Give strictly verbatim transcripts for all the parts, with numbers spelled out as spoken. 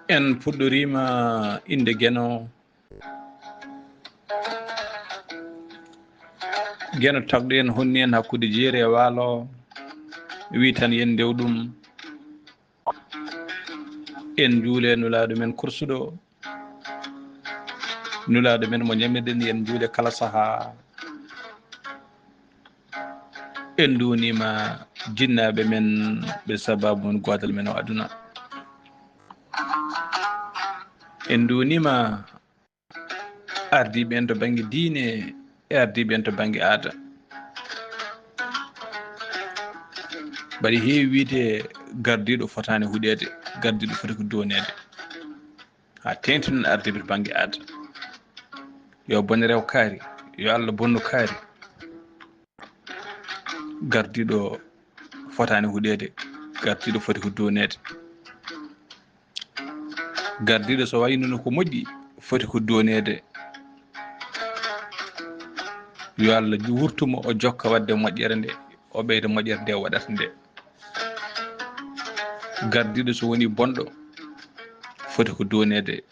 En puɗɗoriima innde Geno. Geno tagɗo en, honni en hakkunde jeeri e waalo, wi tan yen ndew ɗum. En njuule Nulaaɗo men kursuɗo, Nulaaɗo men mo ñamirɗen, yen njuule kala sahaa. En nduwniima jinnaaɓe men, ɓe sabaabu men goodal men o aduna. En nduwniima ardiiɓe en to bannge diine e ardiiɓe en to bannge aada. Mbaɗi heewi wiyde gardiiɗo fotaani huɗeede, gardiiɗo foti ko dooneede. Haa teeŋti noon ardiiɓe to bannge aada. Yo bone rew kaari, yo Allah bonnu kaari. Gardiiɗo fotaani huɗeede, gardiiɗo foti ko dooneede. Gardiiɗo so waynoo ko moƴƴi, foti ko dooneede. Yo Allah wurtu mo, o jokka waɗde moƴƴere nde, o ɓeyda moƴƴere nde o waɗata nde. Gardiiɗo so woni bonɗo, foti ko dooneede.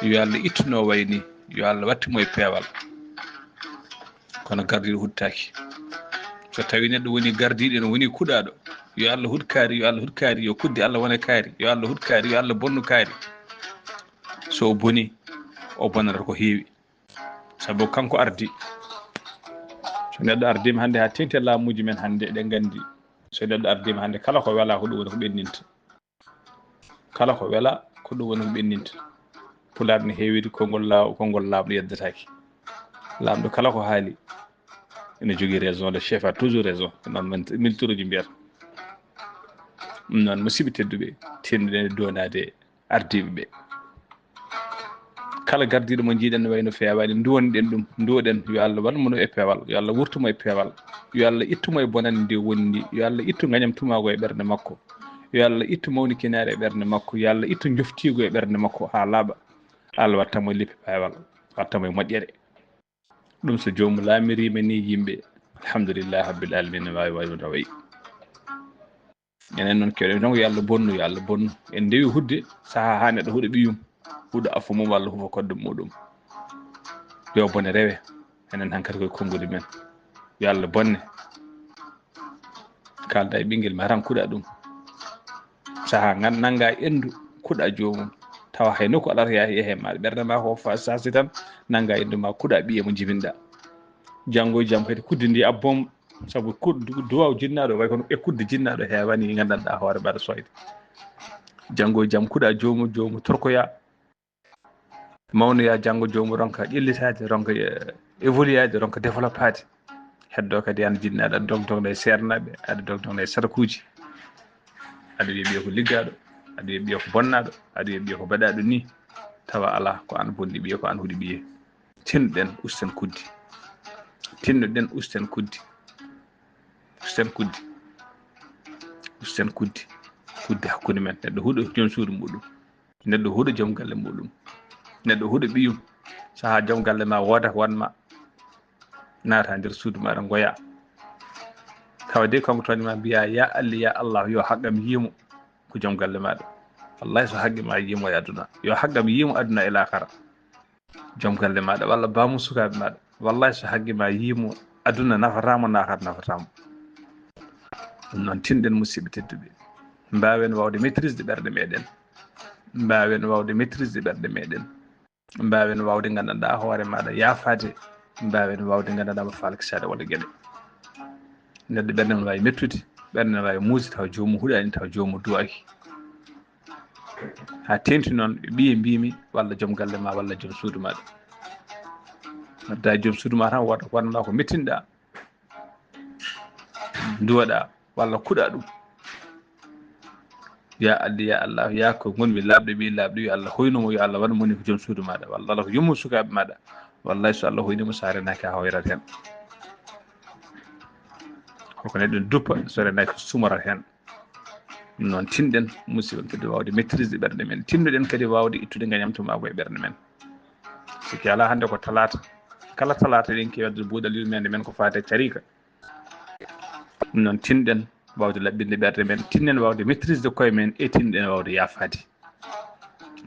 Yo Allah ittu no wayni, yo Allah wattu mo e peewal. Kono gardiiɗo huɗtaaki. So tawii neɗɗo woni gardiiɗo, ene woni kuɗaaɗo, yo Allah huɗ kaari, yo Allah huɗ kaari, yo kuddi Allah wona kaari, yo Allah huɗ kaari, yo Allah bonnu kaari. So o bonii, o bonata ko heewi. Sabu kanko ardii. So neɗɗo ardiima hannde haa teeŋti e laamuuji men hannde, eɗen nganndi. So neɗɗo ardiima hannde, kala ko welaa ko ɗum woni ko ɓenninta. Kala ko welaa ko ɗum woni ko ɓenninta. Pulaar ne heewiri konngol laaw-, konngol laamɗo yeddataake. Laamɗo kala ko haali ene jogii raison, le chef a toujours raison, ko noon min, min turuji mbiyata. Ɗum noon, musidɓe tedduɓe, tinnoɗen e doonaade ardiiɓe ɓe. Kala gardiiɗo mo njiiɗen no wayno feewaani, nduwonɗen ɗum, nduwoɗen, yo Allah waɗ mo no e peewal, yo Allah wurtu mo e peewal, yo Allah ittu mo e bonannde nde wonni, yo Allah ittu ngañam tumaago e ɓernde makko, yo Allah ittu mawnikinaare e ɓernde makko, yo Allah ittu njoftiigo e ɓernde makko haa laaɓa. Allah watta mo e leppi peewal, watta mo e moƴƴere. Ɗum so joomum laamiriima ni yimɓe, alhamdulillah rabbil alamin, waawi, waawi, waawi. Enen noon keɗen tan ko yo Allah bonnu, yo Allah bonnu. En ndewi huɗde sahaa haa neɗɗo huɗa ɓiyum, huɗa afo mum walla huufa koɗɗo muɗum. Yo bone rewe, enen hankadi koye konnguɗi men. Yo Allah bonne. Kaalda e ɓinngel ma tan kuɗa ɗum. Sahaa ngan nannga enndu kuɗa joomum. Tawa hay nokku alata ya-, yehe ma. Ɓernde ma ko fa-, sasi tan nannga enndu ma kuɗa ɓiye mo jibinɗa. Janngo e jam kadi kuddi ndi abbom. Sabu kuddu, duwaw jinnaaɗo, way kono e kudde jinnaaɗo heewani nganndanɗaa hoore mbaɗa soyde. Janngo e jam kuɗa joomu, joomu torkoya. Mawnoya janngo joomu ronka ƴellitaade, ronka, eh, évoluaade, ronka développaade. Heddo kadi an jinnaaɗo, aɗa dogdogna e seernaaɓe, aɗa dogdogna e sarakuuji. Aɗa wiya ɓiye ko liggaaɗo, aɗa wiya ɓiye ko bonnaaɗo, aɗa wiya ɓiye ko baɗaaɗo ni. Tawa alaa, ko an bonni ɓiye, ko an huɗi ɓiye. Tinnoɗen, usten kuddi. Tinnoɗen, usten kuddi. Usten kuddi. Usten kuddi. Kuddi hakkunde men. Neɗɗo huɗo joom suudu muɗum. Neɗɗo huɗo joom galle muɗum. Neɗɗo huɗo ɓiyum. Sahaa joom galle ma wooda ko wan ma. Naata nder suudu maɗa ngoya. Tawa de kanko toon ma mbiya, "Ya Allah, ya Allah, yo haqqam yiimo." Ko joom galle maɗa. Wallahi so haqqi ma yiimo e aduna. Yo haqqam yiimo aduna e laakara. Joom galle maɗa walla baamu sukaaɓe maɗa. Wallahi so haqqi ma yiimo aduna nafatamo, naakat nafatamo. Ɗum noon tinɗen musidɓe tedduɓe. Mbaawen wawde maîtrise de ɓerɗe meɗen. Mbaawen wawde maîtrise de ɓerɗe meɗen. Mbaawen wawde nganndanɗaa hoore maɗa yaafaade. Mbaawen wawde nganndanɗaa mo faalkisaade walla geɗe. Neɗɗo ɓernde mum waawi mettude, ɓernde mum waawi muusde tawa joomum huɗaani, tawa joomum duwaaki. Haa teeŋti noon ɓiye mbimi walla joom galle ma walla joom suudu maɗa. Nodda joom suudu ma tan wooda ko wonma ko mettinɗa. Duwaɗa walla kuɗa ɗum. Ya Allah, ya Allah, ya ko ngonmi laaɓɗo ɓi laaɓɗo, yo Allah hoynu mo, yo Allah waɗ mo ni ko joom suudu maɗa, walla Allah ko yummo sukaaɓe maɗa. Wallahi so Allah hoyni mo, so a renaaki a hoyrat heen. Koko neɗɗo duppa, so renaaki sumorat heen. Ɗum noon tinɗen musidɓe tedduɓe wawde maîtrise de ɓerɗe men. Tinnoɗen kadi wawde ittude ngañam tumaago e ɓerɗe men. Sikki alaa hannde ko talaata. Kala talaata eɗen kewi waddude buuɗal yurmeende men ko faati e tariika. Ɗum noon tinɗen wawde laɓɓinde ɓerɗe men, tinɗen wawde maîtrise de koye men e tinɗen wawde yaafaade.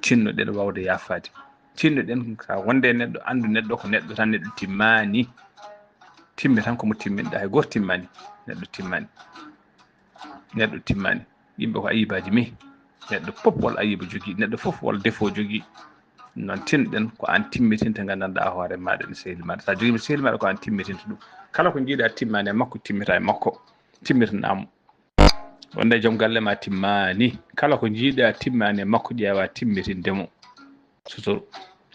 Tinnoɗen wawde yaafaade. Tinnoɗen, so a wonde e neɗɗo, anndu neɗɗo ko neɗɗo tan, neɗɗo timmaani. Timmi tan ko mo timminɗa, hay gooto timmaani. Neɗɗo timmaani. Neɗɗo timmaani. Yimɓe ko ayibaaji mi. Neɗɗo fof wol ayiba jogii, neɗɗo fof wol defo jogii. Noon tinɗen ko aan timmitinta, nganndanɗaa hoore maaɗa ene sehli maaɗa. So a jogiima sehli maaɗa, ko aan timmitinta ɗum. Kala ko njiiɗaa timmaani e makko, timmita e makko. Timmitinaa mo. Wonde joom galle ma timmaani. Kala ko njiiɗaa timmaani e makko, ƴeewa timmitinde mo. Sutoro.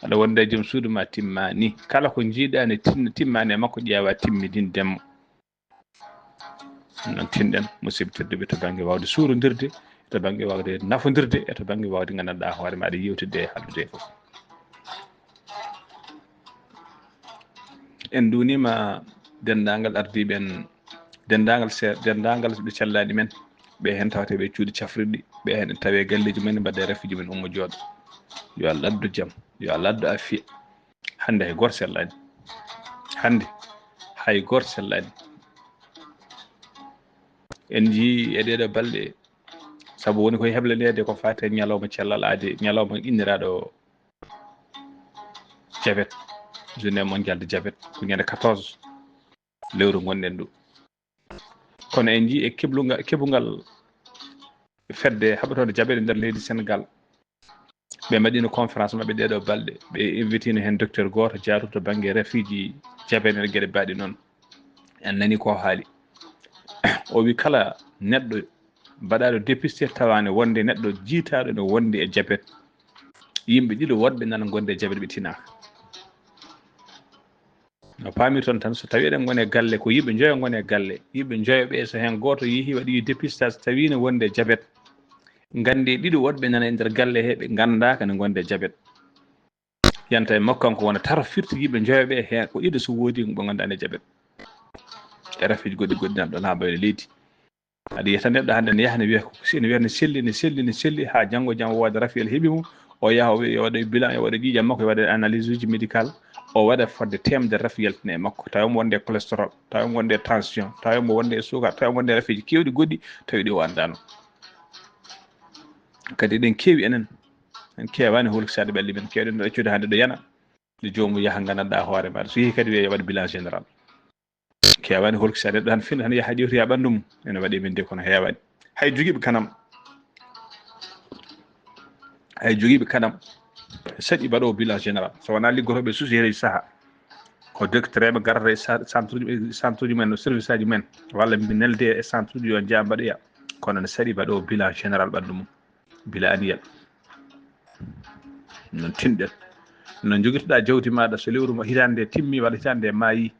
Aɗa wonde joom suudu ma timmaani. Kala ko njiiɗaa ne tin-, timmaani e makko, ƴeewa timmitinde mo. Noon tinɗen, musidɓe tedduɓe, to bannge waawde suurondirde, to bannge waawde nafondirde, e to bannge waawde nganndanɗaa hoore maaɗa yeewtidde e haaldude e fof. En nduuniima denndaangal ardiiɓe en, denndaangal se-, denndaangal ɓe cellaaɗi men, ɓe heen tawata ɓe cuuɗi cafrirɗi, ɓe heen tawee galleeji men, mbaɗde rafiiji men, ummo jooɗo. Yo Allah addu jam, yo Allah addu afiya. Hannde hay gooto sellaani. Hannde hay gooto sellaani. En njii e ɗeeɗo balɗe, sabu woni koye heblaneede ko faati e ñalawma cellal aade, ñalawma inniraaɗo jabet, journée mondiale de jabet, ko ñande quatorze lewru ngonɗen ɗo. Kono en njii e keblunga-, kebungal fedde haɓatooɗo jabet e nder leydi Senegal. Ɓe mbaɗino conférence maɓɓe ɗeeɗo balɗe. Ɓe invitino heen docteur gooto jaarduɗo to bannge rafiiji jabet e geɗe mbaɗi noon. En nani ko haali. O wi kala neɗɗo mbaɗaaɗo dépisté tawaani wonde neɗɗo jiitaaɗo ene wondi e jabet. Yimɓe ɗiɗo woɗɓe nana ngondi e jabet ɓe tinaaka. No paamir toon tan, so tawii eɗen ngoni e galle, ko yimɓe njoyo ngoni e galle. Yimɓe njoyo ɓe, so heen gooto yehii waɗi dépistage, tawi ne wondi e jabet. Nganndi ɗiɗo woɗɓe nana e nder galle he, ɓe nganndaaka ne ngondi e jabet. Yanta e makko kanko wona taro firti yimɓe njoyo ɓe, heen ko ɗiɗo so woodi, ɓe nganndaa ne jabet. E rafiiji goɗɗi goɗɗi nan ɗoon haa mbaɗi leydi. Aɗa yiyata neɗɗo hannde ne yaha ne wiya ko si ene wiya ne selli, ne selli, ne selli, haa janngo jam o waɗa rafiyel heɓi mo, o yaha o wiya yo waɗe bilan, yo waɗe ƴiiƴam makko, yo waɗe analyse uji médical, o waɗa fodde teemedere rafi yaltina e makko, tawa mo wonde e cholestérol, tawa mo wonde e tension, tawa mo wonde e suukar, tawa mo wonde e rafiiji keewɗi goɗɗi, tawi ɗi o anndaano. Kadi eɗen keewi enen, en keewaani holkisaade ɓalli men, keewɗen ɗo accude hannde ɗo yana, ɗo joomum yaha nganndanɗaa hoore maaɗa, so yehi kadi wiya yo waɗ bilan général. Keewaani holkisaade neɗɗo tan fina tan yaha ƴewtoya ɓanndu mum. Ene waɗi min de kono heewaani. Hay jogiiɓe kanam. Hay jogiiɓe kanam. Saɗi mbaɗoowo bilan général. So wonaa liggotooɓe suusi hereji saha. Ko docteur ɓe garata e sa-, centre uji, centre uji men, service aji men. Walla mbi nelde e centre uji yo njaa mbaɗoya. Kono ne saɗi mbaɗoowo bilan général ɓanndu mum. Bilan annuel. Noon tinɗen. No njogitoɗaa jawdi maaɗa so lewru mo hitaande timmi walla hitaande maayi.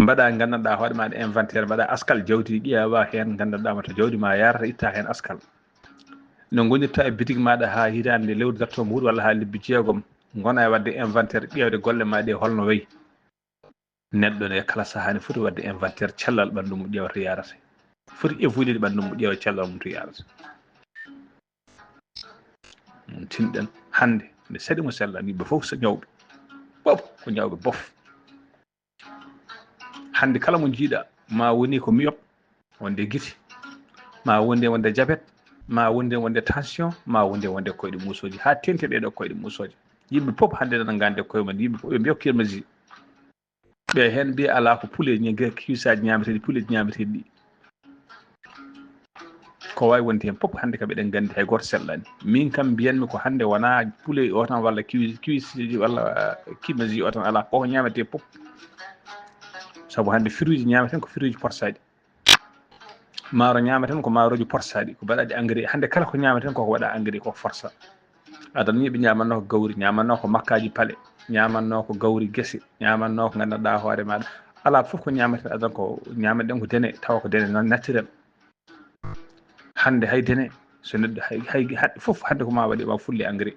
Mbaɗa nganndanɗaa hoore maaɗa inventaire, mbaɗa askal jawdi, ƴeewa heen nganndanɗaa mo to jawdi ma yaarata, itta heen askal. No ngonirta e bitig maaɗa haa hitaande lewru darto mbuuɗi walla haa lebbi jeegom, ngona e waɗde inventaire, ƴeewde golle ma ɗe holno wayi. Neɗɗo ne kala sahaa ne foti waɗde inventaire cellal ɓanndu mum ƴeewa to yaarata. Foti évoluer ɓanndu mum ƴeewa cellal mum to yaarata. Ɗum tinɗen hannde nde saɗi mo sella, yimɓe fof so ñawɓe. Fof ko ñawɓe bof. Hannde kala mo njiiɗa ma woni ko myope, wonde gite, ma wonde wonde jabet, ma wonde wonde tension, ma wonde wonde koyɗe muusooji, haa teŋti ɗee ɗoo koyɗe muusooje. Yimɓe fof hannde nana ngannde koye mum, yimɓe fof ɓe mbiya ko kirmasi. Ɓe heen mbiya alaa ko poulet ñi-, ge-, cuissaaji ñaameteeɗi, poulet ñaameteeɗi ɗi. Ko waawi wonde heen fof hannde kam eɗen nganndi hay gooto sellaani. Min kam mbiyanmi ko hannde wonaa poulet o tan walla cuis-, cuisseji walla, eh, kimasi o tan alaa, koko ñaametee fof. Sabu hannde fruitji ñaameten ko fruitji forsaaɗi. Maaro ñaameten ko maarooji forsaaɗi, ko mbaɗaaɗi engrais. Hannde kala ko ñaameten koko waɗa engrais, koko forsa. Adan yimɓe ñaamannoo ko gawri, ñaamannoo ko makkaaji pale, ñaamannoo ko gawri gese, ñaamannoo ko nganndanɗaa hoore maaɗa. Alaa fof ko ñaameten, adan ko ñaametɗen ko dene, tawa ko dene na-, naturel. Hannde hay dene, so neɗɗo hay, hay, hay fof hannde ko ma waɗi, ma fulle engrais.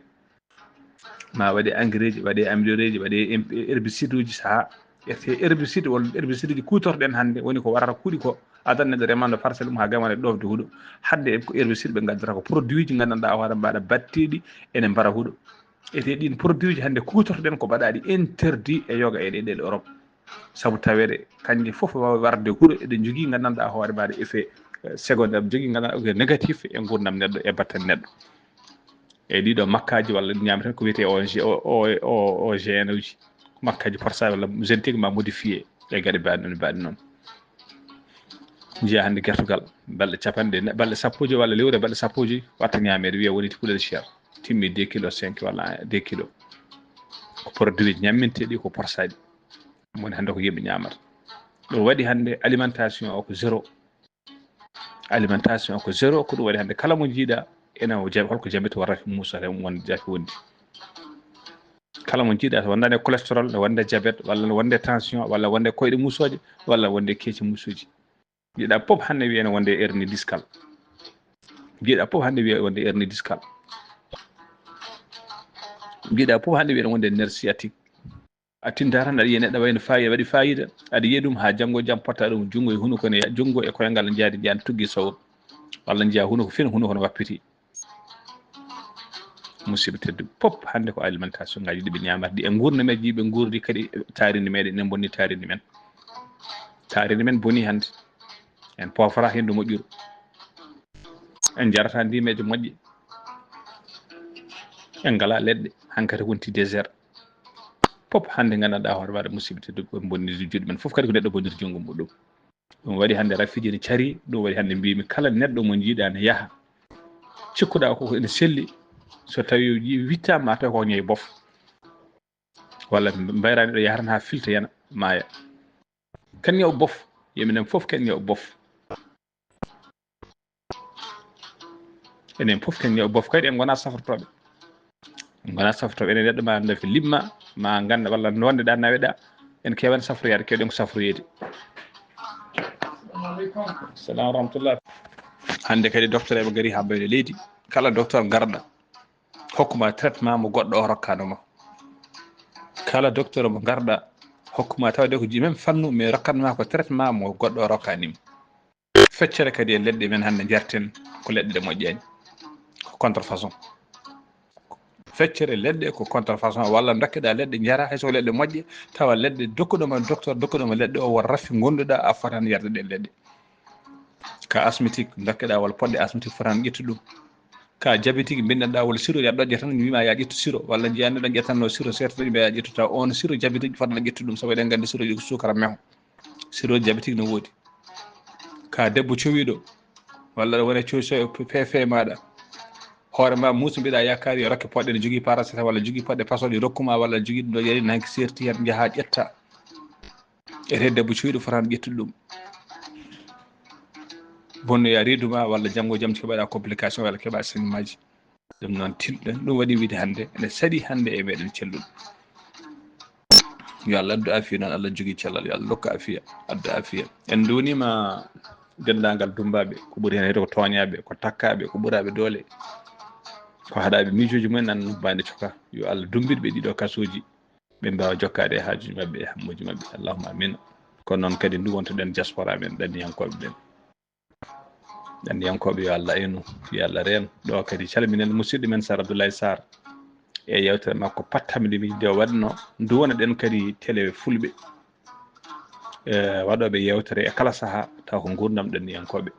Ma waɗe engrais ji, waɗe amidon ji, waɗe em-, herbicide uji saha. Ete herbicide walla herbicide uji kutorɗen hannde woni ko warata kuuɗi ko adan neɗɗo remano parcelle mum haa gamane ɗofde huɗo. Hannde ko herbicide ɓe ngaddata ko produit ji nganndanɗaa hoore mbaɗa batteɗi ene mbara huɗo. Ete ɗin produit ji hannde kutorɗen ko mbaɗaɗi interdit e yoga e ɗeɗel Europe. Sabu taweede kanji fof waawi warde huɗo eɗen njogii nganndanɗaa hoore mbaɗa effet, eh, secondaire, njogii nganndanɗaa effet négatif e nguurndam neɗɗo e batten neɗɗo. E ɗiɗo makkaaji walla ɗi ñaameten ko wiyetee O G, O, O, O, O G N uji. Makkaaji porsaɗi walla génétique ma modifié. E gaɗe mbaɗi noon, mbaɗi noon. Njiya hannde gertugal, balɗe capanɗe, balɗe sappo e joy walla lewru e balɗe sappo e joy, watta ñaameede, wiya woni poulet de chair. Timmi deux kilo cinq walla deux kilo. Ko produit ñamminteeɗi, ko porsaɗi. Woni hannde ko yimɓe ñaamata. Ɗum waɗi hannde alimentation o ko zéro. Alimentation o ko zéro, ko ɗum waɗi hannde kala mo njiiɗa ene o jam-, holko jamita wara muusa, won jaafi wondi. Kala mo njiiɗa, so wondaani e cholestérol, ne wonde diabète, walla ne wonde tension, walla wonde koyɗe muusooje, walla wonde keeci muusuuji. Njiiɗa pop hannde wiya ne wonde hernie discale. Njiiɗa pop hannde wiya wonde hernie discale. Njiiɗa pop hannde wiya ne wonde nerf sciatique. A tinta tan, aɗa yiya neɗɗo wayno faayi-, waɗi faayiida, aɗa yiya ɗum haa janngo jam potta ɗum, junngo e hunuko ne, junngo e koyngal njaadi, njiyan tuggi sawru. Walla njiya hunuko fin, hunuko no wappiti. Musidɓe tedduɓe, pop hannde ko alimentation ngaji ɗi ɓe ñaamata, ɗi e nguurndam e ji ɓe nguurdi, kadi taarindi meɗen, ene bonni taarindi men. Taarindi men boni hannde. En poofra henndu moƴƴuru. En njarata ndimeeje moƴƴe. En ngala leɗɗe, hankadi wonti désert. Pop hannde nganndanɗaa hoore maaɗa musidɓe tedduɓe, ɓe bonniri juuɗe men. Fof kadi ko neɗɗo bonniri junngo muɗum. Ɗum waɗi hannde rafiji ne cari, ɗum waɗi hannde mbimi kala neɗɗo mo njiiɗa ne yaha. Cikkuɗaa ko ene selli, so tawi o yii witta ma taw ko ñayi bof. Walla mbayraani ɗo yaha tan haa filta yana, maaya. Ken ñaw bof, yo minen fof ken ñaw bof. Enen fof ken ñaw bof, kadi en ngona safrotooɓe. En ngona safrotooɓe, enen neɗɗo ma ndefi limma, ma ngannda walla wonde ɗa naweɗa, en kewan safroyaade, kewɗen ko safroyeede. Salam wa rahmatullah. Hannde kadi docteur eɓe ngari haa mbayno leydi, kala docteur ngarɗa, hokkuma traitement mo goɗɗo o rokkano ma. Kala docteur mo ngarɗa, hokkuma tawde ko ji-, même fannu, mais rokkanma ko traitement mo goɗɗo o rokkanima. Feccere kadi e leɗɗe men hannde njarten ko leɗɗe ɗe moƴƴani, ko contrefaçon. Feccere leɗɗe ko contrefaçon, walla dokkeɗa leɗɗe njara, hay so ko leɗɗe moƴƴe, tawa leɗɗe dokkuɗoma, docteur dokkuɗoma leɗɗe o, won raffi gonduɗa a fotan yarde ɗen leɗɗe. Ka asthmatique, dokkeɗa walla poɗɗe asthmatique fotan ƴettude ɗum. Ka diabétique, mbindanɗa walla sirop ya ɗoƴƴa tan, wima ya ƴettu sirop, walla njiya neɗɗo ƴettanno sirop seeɗa tan, mbiya ya ƴettu taw on sirop diabétique fotan ƴettude ɗum, sabu eɗen nganndi sirop ji ko sukara meho. Sirop diabétique no woodi. Ka debbo cowiɗo, walla aɗa wona cowi so pefe maɗa. Hoore ma muuso mbiɗa yakkaari yo rokke poɗɗe, ne jogii paracétamol walla jogii poɗɗe pasoɗe rokkuma, walla jogii ɗum ɗo yari nanki serti hen njaha ƴetta. Ete debbo cowiɗo fotani ƴettude ɗum. Bonnoya reedu ma walla janngo jam keɓaɗa complication walla keɓa saignement ji. Ɗum noon tilɗen, ɗum waɗi wiide hannde ene saɗi hannde e meɗen celluɗo. Yo Allah addu afiya noon, Allah jogii cellal, yo Allah rokku afiya, addu afiya. En nduwnima denndaangal dumbaaɓe, ko ɓuri heen heewde ko tooñaaɓe, ko takkaaɓe, ko ɓuraaɓe doole, ko haɗaaɓe miijooji mumen nan bande coka. Yo Allah dumbit ɓe ɗiɗo kasooji, ɓe mbaawa jokkaade e haajuuji maɓɓe e hammuuji maɓɓe. Allahumma amin. Kono noon kadi nduwontoɗen diaspora men, ɗanniyankooɓe ɓen. Ɗanniyankooɓe, yo Allah aynu, yo Allah reen. Ɗo kadi calminen musidɗo men Sar Abdoulaye Sarr e yewtere makko pattamde miijo nde o waɗno. Nduwona ɗen kadi télé fulɓe, e waɗooɓe yewtere e kala saha, taw ko nguurndam ɗanniyankooɓe.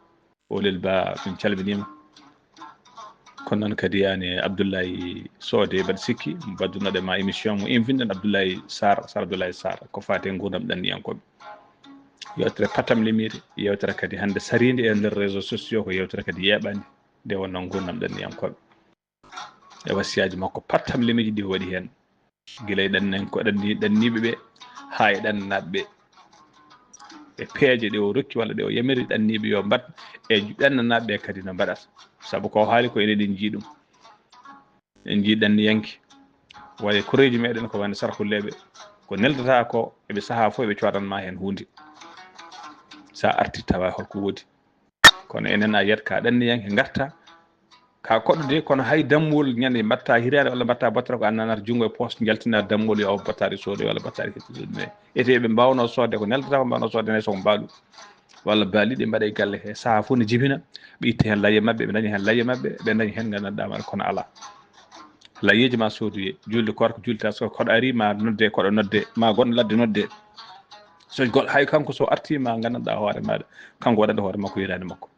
Olel Ba, min calminima. Kono noon kadi yani Abdoulaye Sode, mbaɗa sikki, mbaɗdunoɗe ma émission mo invite ɗen Abdoulaye Sarr, Sar Abdoulaye Sarr, ko faati e nguurndam ɗanniyankooɓe. Yewtere patam limiire, yewtere kadi hannde sariinde e nder réseaux sociaux, ko yewtere kadi yeeɓaande, nde wonno nguurndam ɗanniyankooɓe. E wasiyaaji makko pattam limiiji ɗi o waɗi heen, gila e ɗannen-, ko ɗanni-, ɗanniiɓe ɓe, haa e ɗannanaaɓe ɓe. E peeje ɗe o rokki walla ɗe o yamiri ɗanniiɓe yo mbaɗ, e ɗannanaaɓe ɓe kadi no mbaɗata. Sabu ko o haali ko enen en njii ɗum. En njii ɗanniyanke, walla koreeji meɗen ko wayno sarkulleeɓe, ko neldata ko, eɓe sahaa fof eɓe coodanma heen huunde. Sa arti tawa holko woodi. Kono enen a yiyat ka ɗanniyanke ngarta, ka koɗɗude, kono hay dammuwol ñande mbatta hiraande walla mbatta battere ko a nanata junngo e poos, njaltina dammuwol yo aw battaari soodoy walla battaari hettude ɗum. Ete ɓe mbawno soodde ko neldata ko mbawno soodde nay soko mbaalu. Walla baali ɗi mbaɗa e galle he, saha fof ne jibina, ɓe itta heen layye maɓɓe, ɓe daña heen layye maɓɓe, ɓe daña heen nganndanɗaa maɗa kono alaa. Layyeeji ma soodoye, julde koorka, julde taskoro, koɗo ari ma nodde, koɗo nodde, ma goɗɗo ladde nodde. So goɗɗo, hay kanko so arti ma nganndanɗaa hoore maɗa, kanko waɗande hoore makko yiraande makko.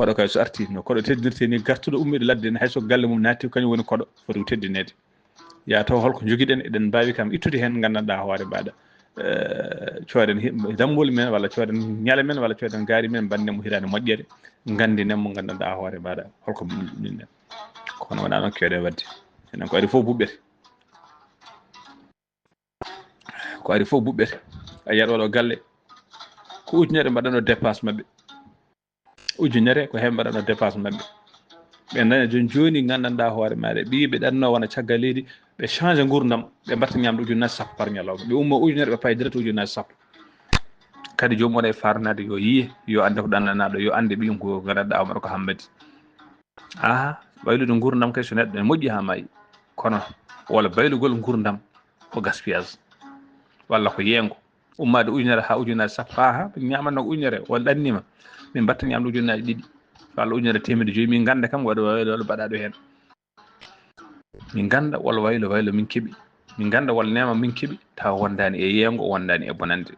Koɗo kay so arti no koɗo teddinirte ni, gartuɗo ummiɗo ladde ne, hay so galle mum naati, kañum woni koɗo foti ko teddineede. Ya taw holko jogiɗen, eɗen mbaawi kam ittude heen, nganndanɗaa hoore mbaɗa cooden dammbuli men walla cooden ñale men walla cooden gaari men, mbaɗnen mo hiraande moƴƴere, nganndinen mo, nganndanɗaa hoore mbaɗa holko min ɗen. Kono wonaa noon keewɗen waɗde. Enen ko ari fof buɓɓete. Ko ari fof buɓɓete. A yiyat oɗo galle, ko ujunere mbaɗanoo dépense maɓɓe. Ujunere ko heen mbaɗanoo dépense maɓɓe. Ɓe daña jooni jooni, nganndanɗaa hoore maaɗa, ɓe ɓe ɗanno wona caggal leydi, ɓe change nguurndam, ɓe mbaɗta ñaamdu ujunnaaji sappo par ñalawma. Ɓe ummo ujunere, ɓe payi direct ujunnaaji sappo. Kadi joomum wona e farnaade yo yiye, yo annde ko ɗannanaaɗo, yo annde ɓiyum ko nganndanɗaa hoore ko hammadi. Aha, waylude nguurndam kay so neɗɗo ne moƴƴi haa maayi. Kono walla baylugol nguurndam ko gaspillage. Walla ko yeengo. Ummaade ujunere haa ujunnaaji sappo, aha, min ñaamatnoo ko ujunere, o ɗannima. Min mbaɗta ñaamdu ujunnaaji ɗiɗi. Walla ujunere teemedde joyi, min ngannda kam waɗa waylo waylo mbaɗaaɗo heen. Min ngannda walla waylo waylo min keɓi. Min ngannda walla neema min keɓi, tawa wondaani e yeengo, wondaani e bonande.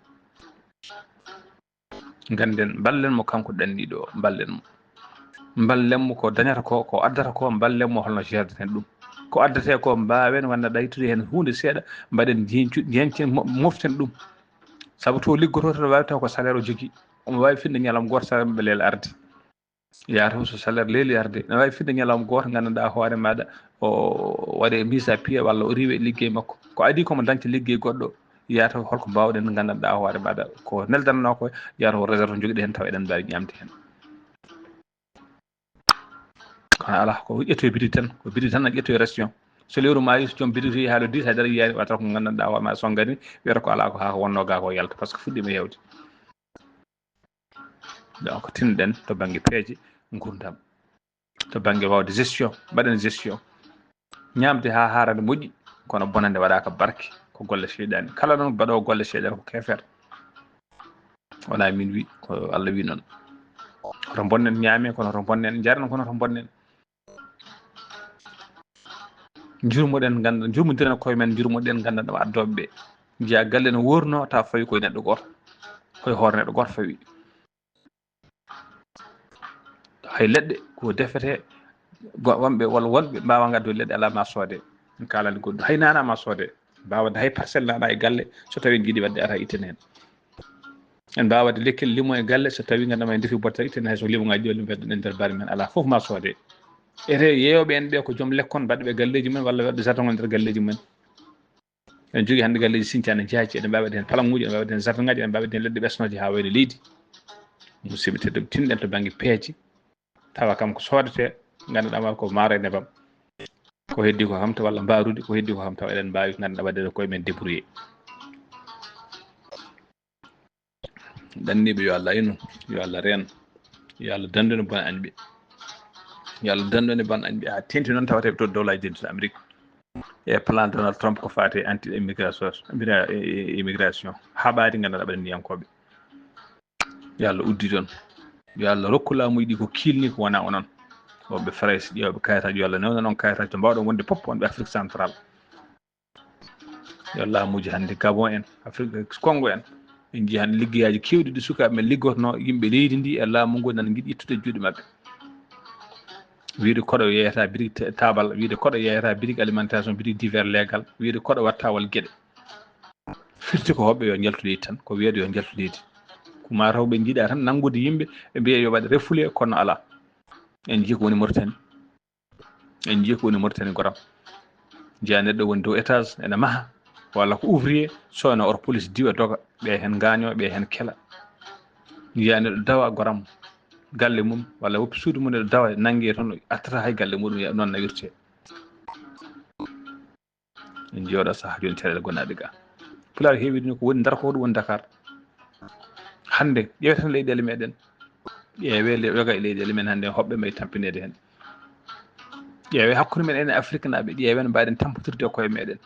Ngannden, mballen mo kanko ɗanniiɗo o, mballen mo. Mballen mo ko dañata ko, ko addata ko, mballen mo holno jeerdaten ɗum. Ko addetee ko, mbaawen wonde ɗaytude heen huunde seeɗa, mbaɗen jeñcu-, jeñcen mo-, moften ɗum. Sabu to liggotoo to waawi taw ko salaire o jogii. Omo waawi finde ñalawma gooto salaire maɓɓe leela arde. Yaata so salaire leeli arde, ene waawi finde ñalawma gooto, nganndanɗaa hoore maaɗa o waɗe mise à pied walla o riiwe e liggey makko. Ko adii ko mo dañta liggey goɗɗo, yaata holko mbaawɗen nganndanɗaa hoore maaɗa ko neldananoo ko, yaata o réserve njogiɗen heen tawa eɗen mbaawi ñaamde heen. Kono alaa, ko ƴettoye bitig tan, ko bitig tan ƴettoye ration. So lewru maayi, so joom bitig so yehi haa le dix, hay dara yiyaani, wata ko nganndanɗaa hoore maaɗa so ngari, wiyata ko alaa ko haa ko wonnoo gaa ko yalta, par ce que fuɗɗiima heewde. Donc, tinɗen to bannge peeje nguurndam, to bannge waawde gestion, mbaɗen gestion. Ñaamde haa haarande moƴƴi, kono bonande waɗaaka barke, ko golle seyɗaani. Kala noon baɗoowo golle seyɗaani ko keefeero. Wonaa min wi, ko Allah wi noon. Hoto mbonnen ñaame, kono hoto mbonnen njaren, kono hoto mbonnen njurmoɗen, ngannda, njurmodiren koye men, njurmoɗen, ngannda ɗo addooɓe ɓe. Njiya galle no wuurno, tawa fawi koye neɗɗo gooto, koye hoore neɗɗo gooto fawi. Hay leɗɗe ko defete, go-, wonɓe walla wonɓe mbaawa ngaddude leɗɗe, alaa ma soode. En kaalani goɗɗum. Hay naana ma soode. Mbaawa hay parcelle naana e galle, so tawi en njiɗi waɗde, ara itten heen. En mbaawa waɗde lekkel limo e galle, so tawi nganndanɗaa en ndefi botta, itten hay so limoŋaaji ɗo, limo ɓedden e nder bari men, alaa, fof ma soode. Ete yeeyooɓe en ɓe ko joom lekkon, mbaɗɓe galleeji mumen walla waɗɓe jardin ŋol nder galleeji mumen. Eɗen njogii hannde galleeji siñcaaɗi, jaaji, eɗen mbaawi waɗde heen palaŋuuji, eɗen mbaawi waɗde heen jardin ŋaaji, eɗen mbaawi waɗde heen leɗɗe ɓesnooje haa wayno leydi. Musidɓe tedduɓe, tinɗen to bannge peeje, tawa kam ko soodetee, nganndanɗaa ma ko maaro e nebam. Ko heddii ko kam tawa walla mbaarudi, ko heddii ko kam tawa eɗen mbaawi, nganndanɗaa, waɗde koye men débrouillé. Ɗanniiɓe, yo Allah inu, yo Allah reen, yo Allah danndune bon añɓe. Yo Allah danndune bon añɓe. Haa teeŋti noon tawata ɓe to dowlaaji dentuɗe Amérique. E plan Donald Trump ko faati e anti immigration, immigration. Haɓaade nganndanɗaa ɓaɗanniyankooɓe. Yo Allah udditu on. Yo Allah rokku laamuuji ɗi ko kiilni ko wonaa onon. Wonɓe Farayse ƴeewɓe kayitaaji, yo Allah newnan on kayitaaji to mbaawɗon wonde fof, wonɓe Afrique Central. Yo laamuuji hannde Gabon en, Afrique Congo en, en njii hannde liggeyaaji keewɗi ɗi sukaaɓe men liggotnoo, yimɓe leydi ndi e laamu ngu nana njiɗi ittude juuɗe maɓɓe. Wiyde koɗo yeeyata birig ta-, taabal, wiyde koɗo yeeyata birig alimentation, birig divers légal, wiyde koɗo watta wal geɗe. Firti ko hoɓɓe yo njaltu leydi tan, ko wiyeede yo njaltu leydi. Ko maa taw ɓe njiɗa tan nanngude yimɓe, ɓe mbiya yo waɗ refoulé, kono alaa. En njii ko woni Mauritanie. En njii ko woni Mauritanie goram. Njiya neɗɗo woni dow étage, ene maha, walla ko ouvrier, sooyna oto police diwa doga, ɓe heen ngaañoo, ɓe heen kela. Njiya neɗɗo dawa goram, galle mum, walla woppi suudu mum, neɗɗo dawa, nannge toon, attata hay galle muɗum, ya-, noon nawirte. En njooɗo sahaa jooni caɗeele gonaaɗe ga. Pulaar heewi ɗum ko woni Ndar ko ɗum woni Dakar. Hannde, ƴeeweten leyɗeele meɗen. Ƴeewe le-, yoga e leyɗeele men hannde, hoɓɓe may tampineede heen. Ƴeewe hakkunde men enen Afriknaaɓe, ƴeewen mbaɗen tampotirde koye meɗen.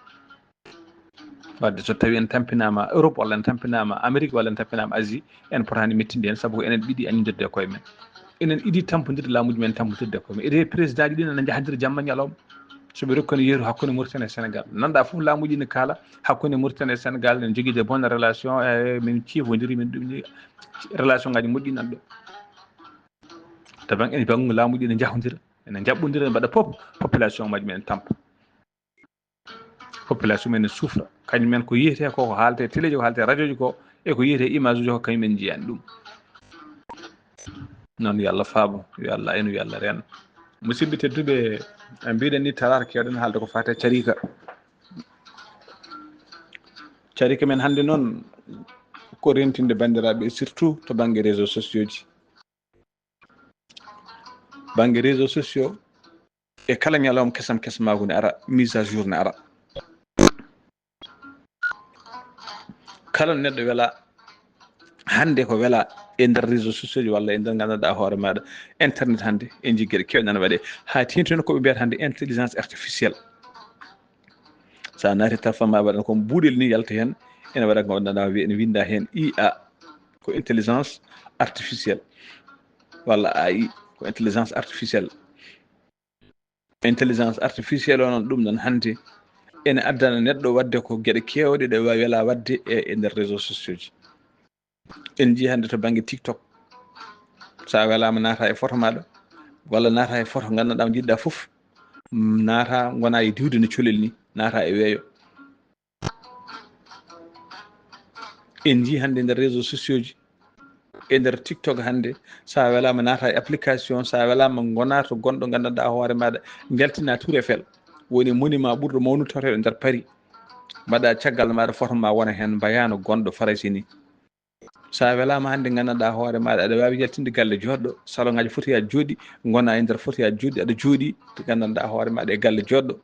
Wadde so tawi en tampinaama Europe, walla en tampinaama Amérique, walla en tampinaama Asie, en potaani mettinde heen, sabu ko enen ɓiɗi añodirde e koye men. Enen iɗi tampodirde laamuuji men, tampodirde e koye men. Ede président ji ɗi nana njahadira jamma ñalawma. So ɓe rokkani yeru hakkunde Mauritanie e Sénégal. Nanɗa fof laamuuji ne kaala hakkunde Mauritanie e Sénégal, en jogii de bonne relation, e min ciifondiri, min ɗum ni, relation ngaji moƴƴi nan ɗo. Taban en bangu laamuji ene njahondira, ene njaɓɓondira, ene mbaɗa pop, population majji men tampa. Population men ne souffra. Kañum men ko yiyete ko, ko haalte télé ji, ko haalte radio ji ko, e ko yiyete image uji ko, kañum en njiyani ɗum. Noon yo Allah faabo, yo Allah aynu, yo Allah reen. Musidɓe tedduɓe, mbiɗen ni talaata kewɗen haalde ko faate carika. Carika men hannde noon ko rentinde banndiraaɓe, surtout to bannge réseaux sociaux ji. Bannge réseaux sociaux, e kala ñalawma kesam kesmaagu ne ara, mise à jour ne ara. Kala neɗɗo wela, hannde ko wela e nder réseaux sociaux ji walla e nder nganndanɗaa hoore maaɗa internet, hannde en njii geɗe keewɗe nana waɗee. Haa teeŋti noon ko ɓe mbiyata hannde intelligence artificielle. So a naati téléphone ma, waɗan ko buuɗel ni yalta heen, ene waɗa ko nganndanɗaa wi-, ene winnda heen I A, ko intelligence artificielle, walla A I, ko intelligence artificielle. Intelligence artificielle o noon, ɗum noon hannde ene addana neɗɗo waɗde ko geɗe keewɗe ɗe wa-, wela waɗde e, e nder réseaux sociaux ji. En njii hannde to bannge TikTok, so a welaama naata e photo maaɗa, walla naata e photo nganndanɗaa mo njiɗɗaa fof, naata ngona e diwde no colel ni, naata e weeyo. En njii hannde nder réseaux sociaux ji, e nder TikTok hannde, so a welaama naata e application, so a welaama ngona to gonɗo nganndanɗaa hoore maaɗa, njaltina Tour Eiffel, woni monument ɓurɗo mawnude tawteeɗo nder Paris. Mbaɗa caggal maaɗa photo ma wona heen mbayano gonɗo Farayse ni. So a welaama hannde nganndanɗaa hoore maaɗa, aɗa waawi yaltinde galle joɗɗo, salon ngaji foti haa jooɗi, ngona e nder foti haa jooɗi, aɗa jooɗi, nganndanɗaa hoore maaɗa e galle joɗɗo.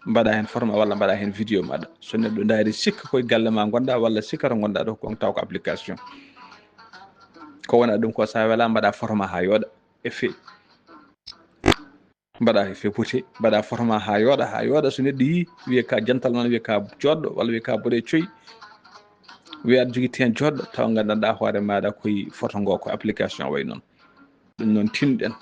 Mbaɗa heen photo ma walla mbaɗa heen vidéo maɗa. So neɗɗo ndaari sikka koye galle ma ngonɗa walla sikka to ngonɗa ɗo, ko taw ko application. Ko wona ɗum ko, so a welaama mbaɗa photo ma haa yooɗa, effet. Mbaɗa effet beauté, mbaɗa photo ma haa yooɗa, haa yooɗa. So neɗɗo yii, wiya ka jantal man, wiya ka joɗɗo, walla wiya ka boɗe coy. Wiya aɗa jogii teen joɗɗo, taw nganndanɗaa hoore maaɗa koye photo ngo ko application wayi noon. Ɗum noon tinɗen.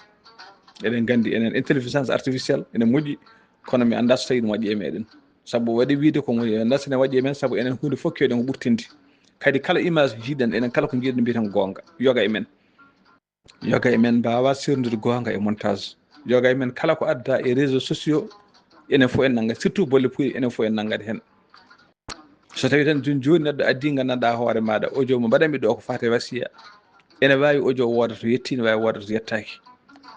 Eɗen nganndi enen intelligence artificielle ene moƴƴi, kono mi anndaa so tawi ɗum waɗi e meɗen. Sabu waɗi wiide ko moƴƴi, mi anndaa so ene waɗi e men, sabu enen huunde fof keewɗen ko ɓurtinde. Kadi kala image jiiɗen, enen kala ko njiiɗen mbiyeten ko goonga. Yoga e men. Yoga e men mbaawa seerndude goonga e montage. Yoga e men kala ko adda e réseaux sociaux, enen fof en nanngat, surtout bolle puyɗe, enen fof en nanngat heen. So tawii tan jooni jooni neɗɗo addii nganndanɗaa hoore maaɗa audio mo mbaɗanmi ɗo ko faati e wasiya, ene waawi audio wooda to yettii, ene waawi wooda to yettaaki.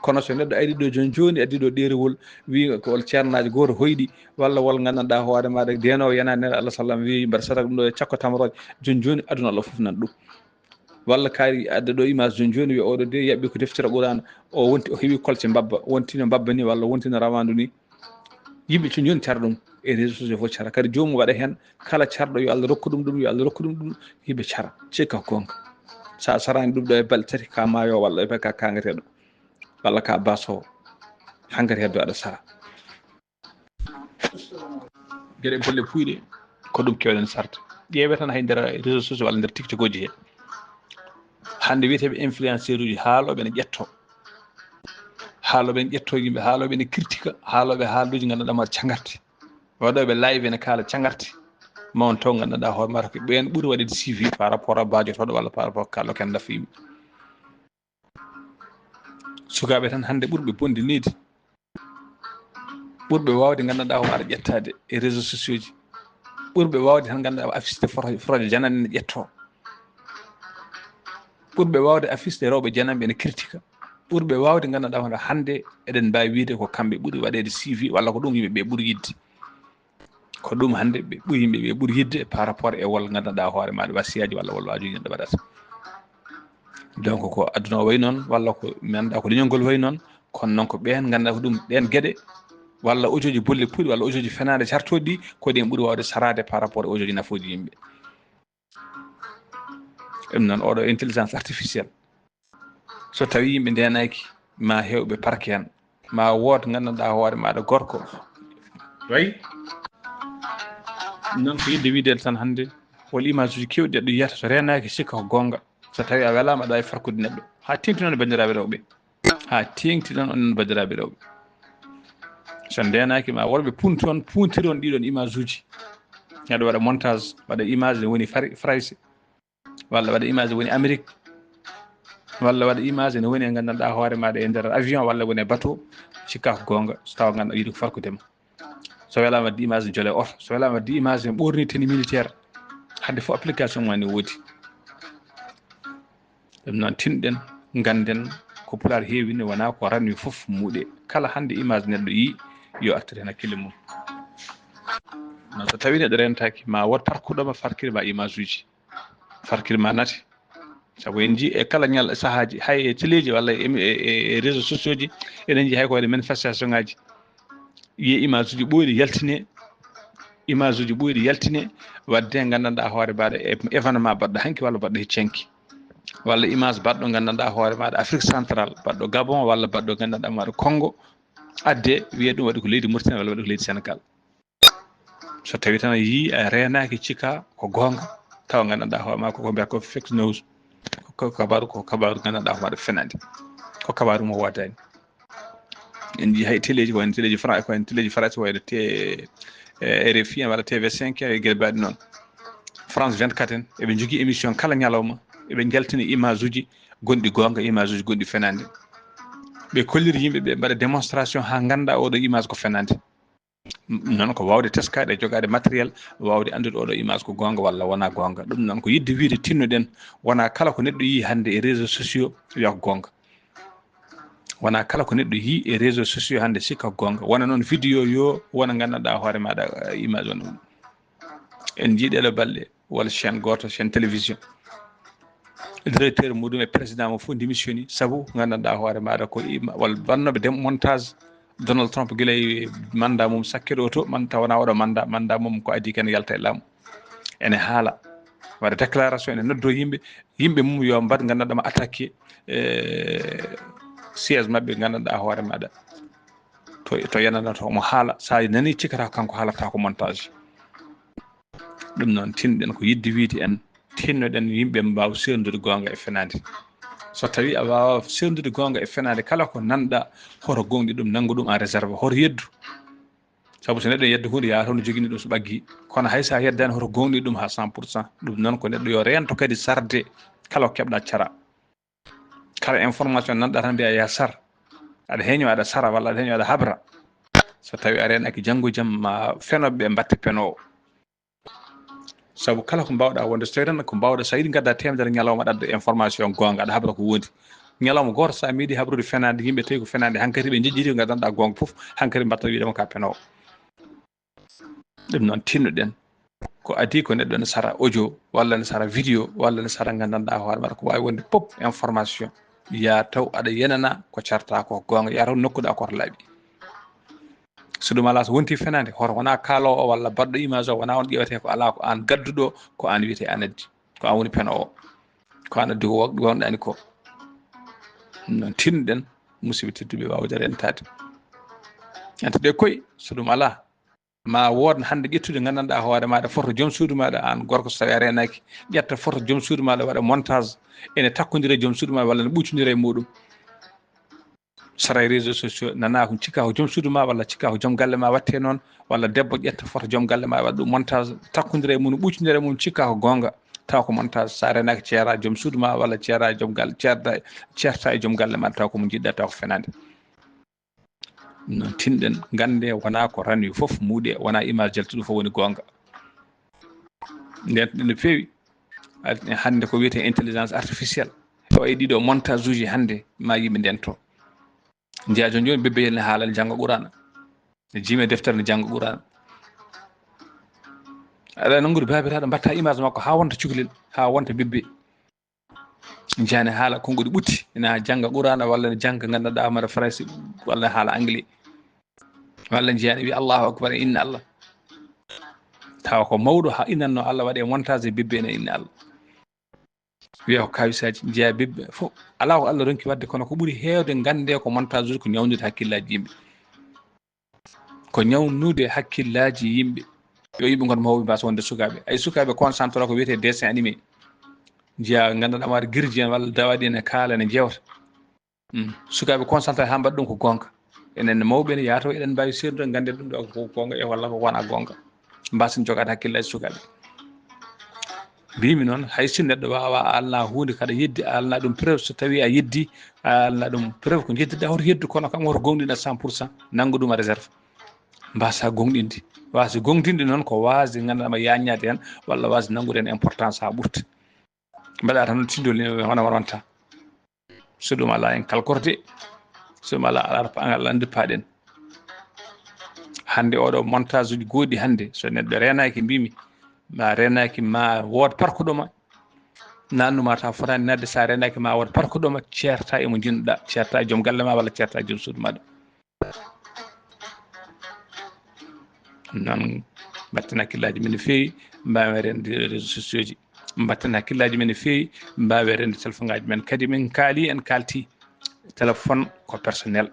Kono so neɗɗo arii ɗo jooni jooni, addii ɗo ɗeerewol, wii ko ol ceernaajo gooto hoyɗi, walla wol nganndanɗaa hoore maaɗa deenoowo yanaani Nelaaɗo Allah sallam wii mbaɗa sadaka ɗum ɗo e cakko tamrooje, jooni jooni aduna Allah fof nan ɗum. Walla kaari adda ɗo image jooni jooni, wiya oɗo de yaɓɓi ko deftere Qur'aana, o wonti, o heɓi kolce mbabba, wonti no mbabba ni, walla wonti no rawaandu ni. Yimɓe jooni jooni cara ɗum, e réseaux sociaux fof cara. Kadi joomum waɗa heen, kala carɗo yo Allah rokku ɗum ɗum, yo Allah rokku ɗum ɗum, yimɓe cara, cikka ko goonga. So a saraani ɗum ɗo e balɗe tati, ka maayo walla e ka kaangeteeɗo, walla ka baso, hankkadi heddo aɗa sara. Geɗe bolle puyɗe, ko ɗum keewɗen sarde. Ƴeewe tan hay nder réseaux sociaux walla nder TikTok uji he. Hannde wiyeteeɓe influenceur uji, haalooɓe ne ƴetto. Haalooɓe ne ƴetto yimɓe, haalooɓe ne critique, haalooɓe haaluuji nganndanɗaa mbaɗa cagarte. Waɗooɓe live ene kaala cagarte. Ma on taw nganndanɗaa hoore maaɗa ko ɓeen ɓuri waɗde suivi par rapport à baajotooɗo walla par rapport à kaalɗo ken nafa yimɓe. Sukaaɓe tan hannde ɓurɓe bonde needi, ɓurɓe waawde nganndanɗaa hoore ƴettaade e réseaux sociaux ji, ɓurɓe waawde tan nganndanɗaa affiche de photo, photo jananɓe ne ƴetto, ɓurɓe waawde affiche de rewɓe jananɓe ne critique, ɓurɓe waawde nganndanɗaa hoore hannde eɗen mbaawi wiide ko kamɓe ɓuri waɗeede suivi walla ko ɗum yimɓe ɓe ɓuri yiɗde. Ko ɗum hannde ɓe ɓuri, yimɓe ɓe ɓuri yiɗde par rapport e wol nganndanɗaa hoore maaɗa wasiyaaji walla wol waajuuji neɗɗo waɗata. Donc ko aduna o wayi noon, walla ko mi anndaa ko leñol ngol wayi noon, kono noon ko ɓeen nganndanɗaa ko ɗum ɗeen geɗe, walla audio ji bolle puyɗe, walla audio ji fenaande cartooɗi ɗi, ko ɗeen ɓuri waawde saraade par rapport e audio ji nafooji yimɓe. Ɗum noon oɗo intelligence artificielle, so tawii yimɓe ndeenaaki, ma heewɓe parke heen, ma wood nganndanɗaa hoore maaɗa gorko. Wayi noon ko yiɗde wiide tan hannde, wol image uji keewɗi ɗi yiyata so reenaaki sikka ko goonga. So tawii a welaama aɗa waawi farkude neɗɗo. Haa teeŋti noon banndiraaɓe rewɓe. Haa teeŋti noon onon banndiraaɓe rewɓe. So ndeenaaki ma worɓe puntoon, puntiron ɗiɗon image uji. Neɗɗo waɗa montage, waɗa image ne woni Fari-, Farayse. Walla waɗa image woni Amérique. Walla waɗa image ene woni e nganndanɗaa hoore maaɗa e nder avion walla woni e bateau, cikkaa ko goonga, so tawa ngannduɗaa yiɗi ko farkude ma. So welaama waɗde image ne jole oto, so welaama waɗde image ne ɓoorni tenue militaire. Hannde fof application ma ne woodi. Ɗum noon tinɗen, ngannden ko Pulaar heewi ne wonaa ko ranwi fof muuɗe. Kala hannde image neɗɗo yii, yo artir heen hakkille mum. Noon so tawii neɗɗo rentaaki, ma wood parkuɗo ma farkir ma image uji. Farkir ma nati. Sabu en njii e kala ñal sahaaji, hay e teleeji walla e, e, e, e réseaux sociaux ji, eɗen njii hay ko waɗi manifestation ngaji. Yiye image uji ɓooyɗi yaltine, image uji ɓooyɗi yaltine, waɗde nganndanɗaa hoore maaɗa e événement baɗɗo hanki walla baɗɗo hecci hanki. Walla image baɗɗo nganndanɗaa hoore maaɗa Afrique Central, baɗɗo Gabon walla baɗɗo nganndanɗaa maaɗa Congo, adde wiye ɗum waɗi ko leydi Mauritanie walla waɗi ko leydi Sénégal. So tawii tan a yii a reenaaki cika ko goonga, tawa nganndanɗaa hoore maa koko mbiyata ko fake news, ko kabaaru, ko kabaaru nganndanɗaa hoore maaɗa fenaande, ko kabaaru mo woodaani. En njii hay teleeji, ko en teleeji Fra-, ko en teleeji Farayse wayde te, eh, R F I en walla T V cinq en e gere mbaɗi noon. France vingt-quatre en, eɓe njogii émission kala ñalawma, eɓe njaltina image uji gonɗi goonga, image uji gonɗi fenaande. Ɓe kolliri yimɓe ɓe mbaɗa démonstration haa ngannda oɗo image ko fenaande. Noon ko waawde teskaade e jogaade matériel, waawde anndude oɗo image ko goonga walla wonaa goonga. Ɗum noon ko yiɗde wiyde tinnoɗen, wonaa kala ko neɗɗo yii hannde e réseaux sociaux wiya ko goonga. Wonaa kala ko neɗɗo yii e réseaux sociaux hannde sikka ko goonga. Wona noon vidéo yo wona nganndanɗaa hoore maaɗa, eh, image on ɗum. En njii ɗeɗo balɗe walla chaîne gooto, chaîne télévision, directeur muɗum e président mum fof démissioni sabu nganndanɗaa hoore maaɗa ko ima-, walla wannooɓe dem montage. Donald Trump gila e mandat mum sakkere o to, man tawana oɗo mandat, mandat mum ko adii ken yalta e laamu. Ene haala, waɗa déclaration, ene noddo yimɓe, yimɓe mum yo mbaɗ nganndanɗaa ma attaqué, eh, siège maɓɓe nganndanɗaa hoore maaɗa. To, to yanana to mo haala, sa nani cikata kanko haalata ko montage. Ɗum noon tinɗen ko yiɗde wiyde en, tinnoɗen yimɓe mbaawa seerndude goonga e fenaande. So tawii a waawaa seerndude goonga e fenaande, kala ko nanɗa hoto gooŋɗi ɗum, nanngu ɗum en réserve, hoto yeddu. Sabu so neɗɗo yeddu huunde, yaha toon jogini ɗum so ɓaggii. Kono hay so a yeddaani hoto gooŋɗi ɗum haa cent pour cent. Ɗum noon ko neɗɗo yo reento kadi sarde kala ko keɓɗa cara. Kala information nanɗa tan mbiya ya sar. Aɗa heño aɗa sara walla aɗa heño aɗa habra. So tawii a reenaaki janngo jam ma fenooɓe ɓe mbatte penoowo. Sabu kala ko mbaawɗaa wonde, so tawii tan ko mbaawɗaa, so a yiɗi ngadda teemedere ñalawma aɗa adda information goonga, aɗa habra ko wondi. Ñalawma gooto so a meeɗi habrude fenaande yimɓe, tawi ko fenaande, hankadi ɓe njeƴƴiti ko ngaddanɗaa goonga fof, hankadi mbatta wiide ma ka penoowo. Ɗum noon tinnoɗen. Ko adii ko neɗɗo ne sara audio, walla ne sara vidéo, walla ne sara nganndanɗaa hoore maɗa ko waawi wonde pop information. Yaa taw aɗa yenana ko carta ko goonga, yaa taw nokkuɗaa ko to laaɓi. So ɗum alaa, so wonti fenaande, hoto wonaa kaaloowo o walla baɗɗo image o, wonaa on ƴeewetee ko alaa, ko aan gadduɗo, ko aan wiyetee aan addi, ko aan woni penoowo, ko aan addi ko won-, wonɗaani ko. Ɗum noon tinnoɗen, musidɓe tedduɓe, waawde rentaade. Enta ɗe koy, so ɗum alaa, ma wood hannde ƴettude nganndanɗaa hoore maaɗa, foto joom suudu maaɗa, aan gorko, so tawii a reenaaki, ƴetta foto joom suudu maaɗa, waɗa montage, ene takkondira e joom suudu maaɗa walla ne ɓuuccondira e muɗum. Sara e réseaux sociaux, nana ko cikka ko joom suudu ma walla cikka ko joom galle ma watte noon, walla debbo ƴetta foto joom galle ma waɗa ɗum montage, takkondira e mum, ɓuuccondira e mum, cikka ko goonga, tawa ko montage. So a reenaaki, ceera joom suudu ma walla ceera joom galle, ceerta, ceerta e joom galle ma, tawa ko mo njiɗɗa, tawa ko fenaande. Noon tinɗen, ngannde wonaa ko ranwi fof muuɗe, wonaa image jaltuɗo fof woni goonga. Ndentɗen no feewi. Hannde ko wiyetee intelligence artificielle. Tawa e ɗiɗo montage uji hannde ma yimɓe ndento. Njiyaa jooni jooni bebbe ne haala ne jannga Quraana. Ne jiime deftere ne jannga Quraana. Aɗa nanngude baabiraaɗo mbatta image makko haa wonta cukalel, haa wonta bebbe. Njiyaa ne haala konnguɗi ɓutti, ina jannga Quraana walla ne jannga nganndanɗaa mara Farayse walla haala anglais. Walla njiyaa ne wiya Allahu Akbar, inna Allah. Tawa ko mawɗo haa innanno Allah waɗe montage e bebbe ene inna Allah. Wiya ko kawisaaji, njiyaa bebbe fof. Alaa ko Allah ronki waɗde, kono ko ɓuri heewde nganndee ko montage uji ko ñawndude hakkillaaji yimɓe. Ko ñawnude hakkillaaji yimɓe. Yo yimɓe ngon mawɓe mbaasa wonde sukaaɓe. Ay sukaaɓe concentré ko wiyetee dessin animé. Njiyaa nganndanɗaa mara girji en walla dawaaɗi en e kaala ene jewta. Mm. Sukaaɓe concentré haa mbaɗa ɗum ko goonga. Enen mawɓe ne yaataw eɗen mbaawi seerdude ngannde ɗum ɗo ko goonga e walla ko wonaa goonga. Mbaasen jogaade hakkillaaji sukaaɓe. Mbimi noon, hay si neɗɗo waawaa aalna huunde, kaɗa yeddi aalna ɗum preuve, so tawii a yeddi, a aalna ɗum preuve ko njeddiɗaa, hoto yeddu, kono kam hoto gooŋɗin à cent pour cent, nanngu ɗum à réserve. Mbaasaa gooŋɗinde. Waasde gooŋɗinde noon ko waasde nganndanɗaa ma yaaññaade heen, walla waasde nanngude heen importance haa ɓurti. Mbaɗaa tan tindol ni, hono wonta. So ɗum alaa, en kalkorte. So ɗum alaa, alaa, alaa nde paaɗen. Hannde oɗo montage uji gooɗi hannde, so neɗɗo reenaaki, mbimi, ma reenaaki, ma wood parkuɗo ma. Nannuma ta fotaani nadde, so a reenaaki, ma wood parkuɗo ma, ceerta e mo njiɗnoɗaa, ceerta e joom galle ma walla ceerta e joom suudu maaɗa. Noon, mbatten hakkillaaji men no feewi, mbaawen reende réseaux sociaux ji. Mbatten hakkillaaji men no feewi, mbaawen reende téléphone ngaaji men. Kadi min kaali, en kaalti, téléphone ko personnel.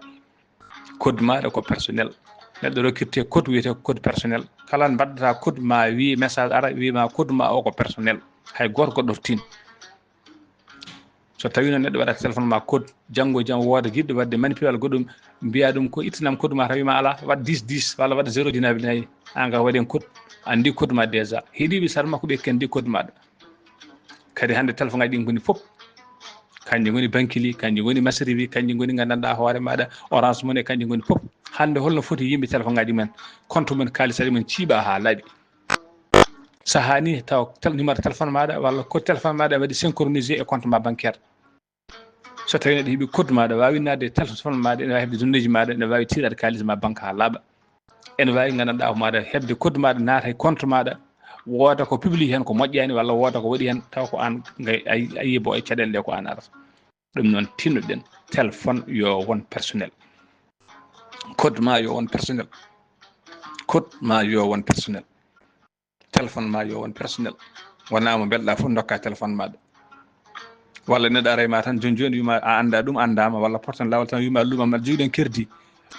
Code maaɗa ko personnel. Neɗɗo rokkirte code wiyetee ko code personnel. Kala mbaɗɗata code ma wi message ara wi ma code ma o ko personnel. Hay gooto goɗɗo tin. So tawii noon neɗɗo waɗata téléphone ma code, janngo e jam wooda jiɗɗo waɗde manipulé walla goɗɗum, mbiya ɗum ko ittanam code ma, tawi ma alaa, waɗ dix dix walla waɗ zéro ji nayi, an ka waɗi en code, anndi code ma déjà. Heɗiiɓe sar makko ɓe ken anndi code maɗa. Kadi hannde téléphone ngaji ɗi ngoni fof. Kanji ngoni Bankili, kanji ngoni Masribi, kanji ngoni nganndanɗaa hoore maɗa Orange Money, kanji ngoni fof. Hannde holno foti yimɓe téléphone ngaji men, compte men, kalisaji men ciiɓa haa laaɓi. Sahaa ni taw tel-, numéro téléphone maɗa walla code téléphone maɗa waɗi synchronisé e compte ma bancaire. So tawii neɗɗo heɓi code maɗa, waawi naatde e téléphone maɗa, ene waawi heɓde données ji maɗa, ene waawi tiiɗaade kaalis ma banque haa laaɓa. Ene waawi nganndanɗaa ko maɗa heɓde code maɗa, naata e compte maɗa, wooda ko publié heen ko moƴƴaani, walla wooda ko waɗi heen, taw ko aan ngay-, ay-, ayibo e caɗeele ɗe ko aan arata. Ɗum noon, tinnoɗen, téléphone yo won personnel. Code ma yo won personnel. Code ma yo won personnel. Téléphone ma yo won personnel. Wonaa mo mbelɗaa fof ndokka téléphone maɗa. Walla neɗɗo ara e ma tan jooni jooni wima a anndaa ɗum, anndaama, walla pottan laawol tan wima luuɓam aɗa jogii ɗon crédit.